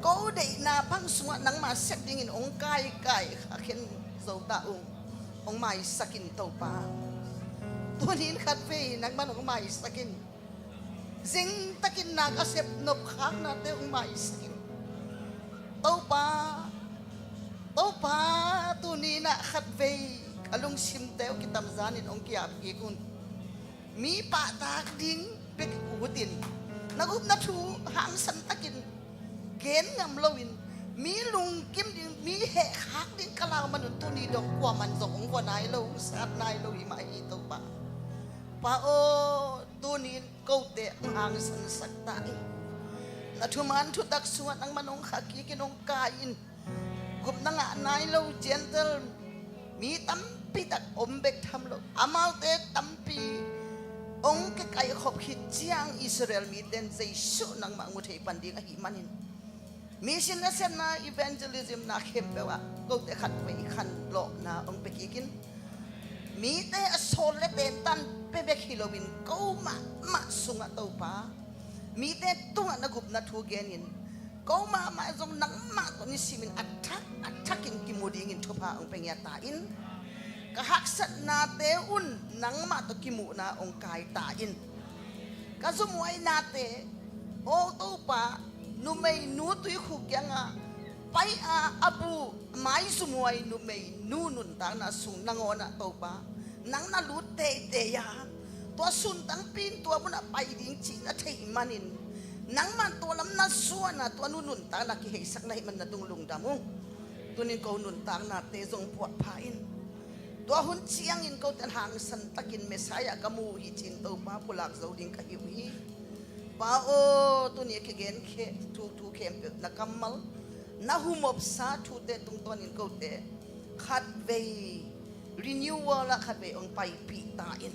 ko deihna bang sungah nangmah sep dingin hong kaikai kha khen zo ta ung. Hong maisak in Topa. Tuni in khatvei nangman hong maisak in. Zingtakin na ka sep nopkhaknate hong maisak in. Topa, Topa, tuni in ah khatvei ka lungsimte uh kitamzanin hong ki-ap kik un. Mi pahtak ding bek utin, na gupna thu hangsan takin gen ngam loin, mi lungkim ding, mi hehkhak ding ka lau manun tuni dong kuaman zong hong vua nai lo, hong sat nai lo hi mah hi Topa. Pa aw, tuni in kote hong hangsansak ta in. Na thuman thutak sungah nangman hong khak kik in, hong kai in. Gupna ngah nai lo gentle mi tampi tak om bek tham lo. Amaute tampi hong kikaikhop khit ciang Israel mite in Jesu nangmah mu thei pan ding ahih manin, mission nasepna, evangelism na khempeuh ah kote khatvei khanlawhna hong pia kik in. Mite a sawl le tentan pia bek hi loin ko mahmah sungah Topa, mite tungah na gupna thu genin, ko mahmah zong nangmah tawh nisimin a thak a thakin kimu dingin thupha hong pia ngiat ta in. Ka haksatnate un nangmah tawh kimuhna hong kai ta in. Ka zumhuainate, aw Topa, numeinu tuikhuk kiangah pai-a a bu maizumhuai numeinu nuntakna sung nangawnah Topa, nang na lut teitei a, tua suntangpi in tua munah pai ding cih na theih manin, nangman tua lam na zuan a, tua nu nuntakna kiheihsak na hih man na tung lungdam ung. Tunin ko nuntaknate zong puahpha in. Tua hun ciangin kote in hangsan takin Messiah ka mu uh hi ci-in Topa pulak zo ding ka hi uh hi. Pa aw, tuni a kigen khe thu, thu khempeuh na kammal, na humopsa thute tungtawnin kote khatvei renewal ah khatvei hong paipih ta in.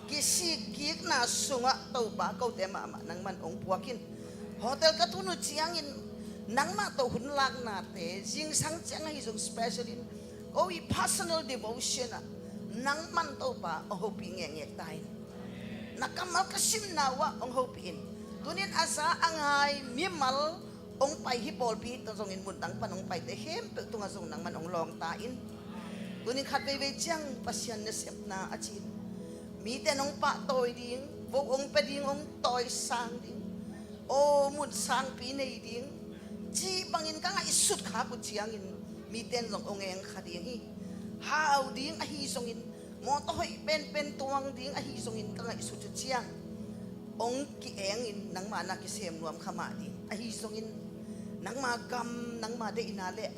Kisik kikna sungah Topa kote mahmah nangman hong puak in. Hotel ka tun uh ciangin nangmah tawh hun laknate, zingsang ciang ahi zong special in, ko i personal devotion ah nangman Topa hong hopih ngekngek ta in. Na kammal ka simna uh ah hong hopih in. Tunin a za a ngai mimal hong pai hi pawlpi tawh zongin mundang pan hong paite khempeuh tungah zong nangman hong lawng ta in. Tunin khat veivei ciang Pasian nasepna a cin, mite in hong pahtawi ding, vo hong pia ding, hong tawisang ding, aw mun sangpi nei ding cih bangin ka ngaihsut khak uh ciangin mite in zong hong eng kha ding hi. Hau ding ahi zongin, mawtaw hoih penpen tuang ding ahi zongin ka ngaihsut uh ciang hong ki-engin nangma na kisem nuam kha mah ding ahi zongin, nangma gam, nangma deihna le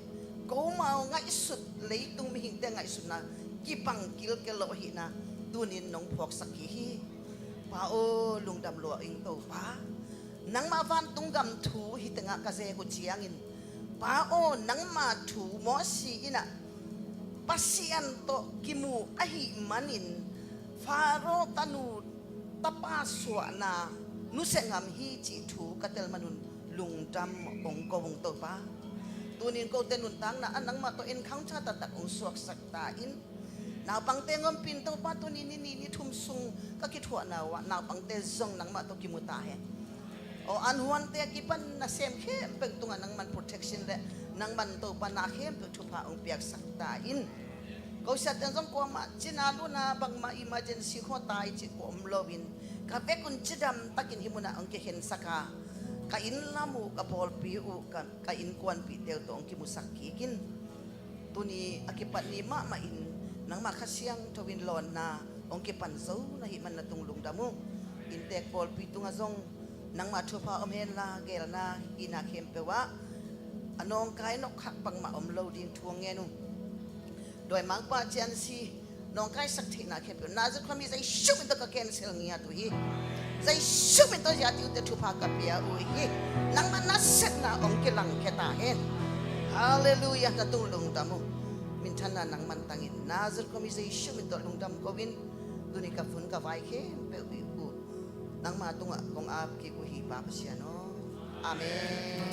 ko mau ngaihsut, leitung mihingte ngaihsutna kibang kilkel lo ahihna tunin nong phawksak kik hi. Pa aw, lungdam lua ing Topa. Nangma vantung gam thu hih tengah ka zek uh ciangin, Pa aw, nangma thu Mosi in ah Pasian tawh kimu ahih manin Faro tanu tapa suahna nusia ngam hi cih thu ka tel manun lungdam hong ko ung Topa. Tunin kote nuntakna ah nangmah tawh encounter taktak hong suaksak ta in. Naupangte hong ompih in Topa, tuni ni nih ni thum sung ka kithuahna uh ah naupangte zong nangmah tawh kimu ta hen. Aw, an huante a kipan nasem khempeuh tungah nangman protection le nangman Topa na khempeuh thupha hong piaksak ta in. Ko siate zong kuamah cina luna bangmah emergency khua tai cih kua om loin, ka vekun cidam takin hih munah hong kikhensak a, ka inn lam uh, ka pawlpi uh, ka, ka innkuanpihte uh tawh hong kimusak kik in. Tuni a kipat ni mahmah in nangmah Kha Siangtho in lawnna hong kipan zo na hih man na tung lungdam uh. Inntek pawlpi tungah zong nangmah thupha om henla, geelna hihna khempeuh ah a nawngkai nokkhak bangmah om lo ding thu hong ngen uh. Dawimangpa Ciansi nawngkaisak theihna khempeuh Nazareth khuami Jesu min tawh ka cancel ngiat uh hi. Jesu min tawh zia tiu teh thupha ka pia uh hi. Nangmah nasepna hong kilangkhia ta hen. Halleluiah, na tung lungdam uh. Minthanna nangman tangin Nazareth khuami Jesu min tawh lungdam ko in, tuni ka phun ka vai khempeuh uh nangma tungah kong ap kik uh hi Pa Pasian aw. Amen.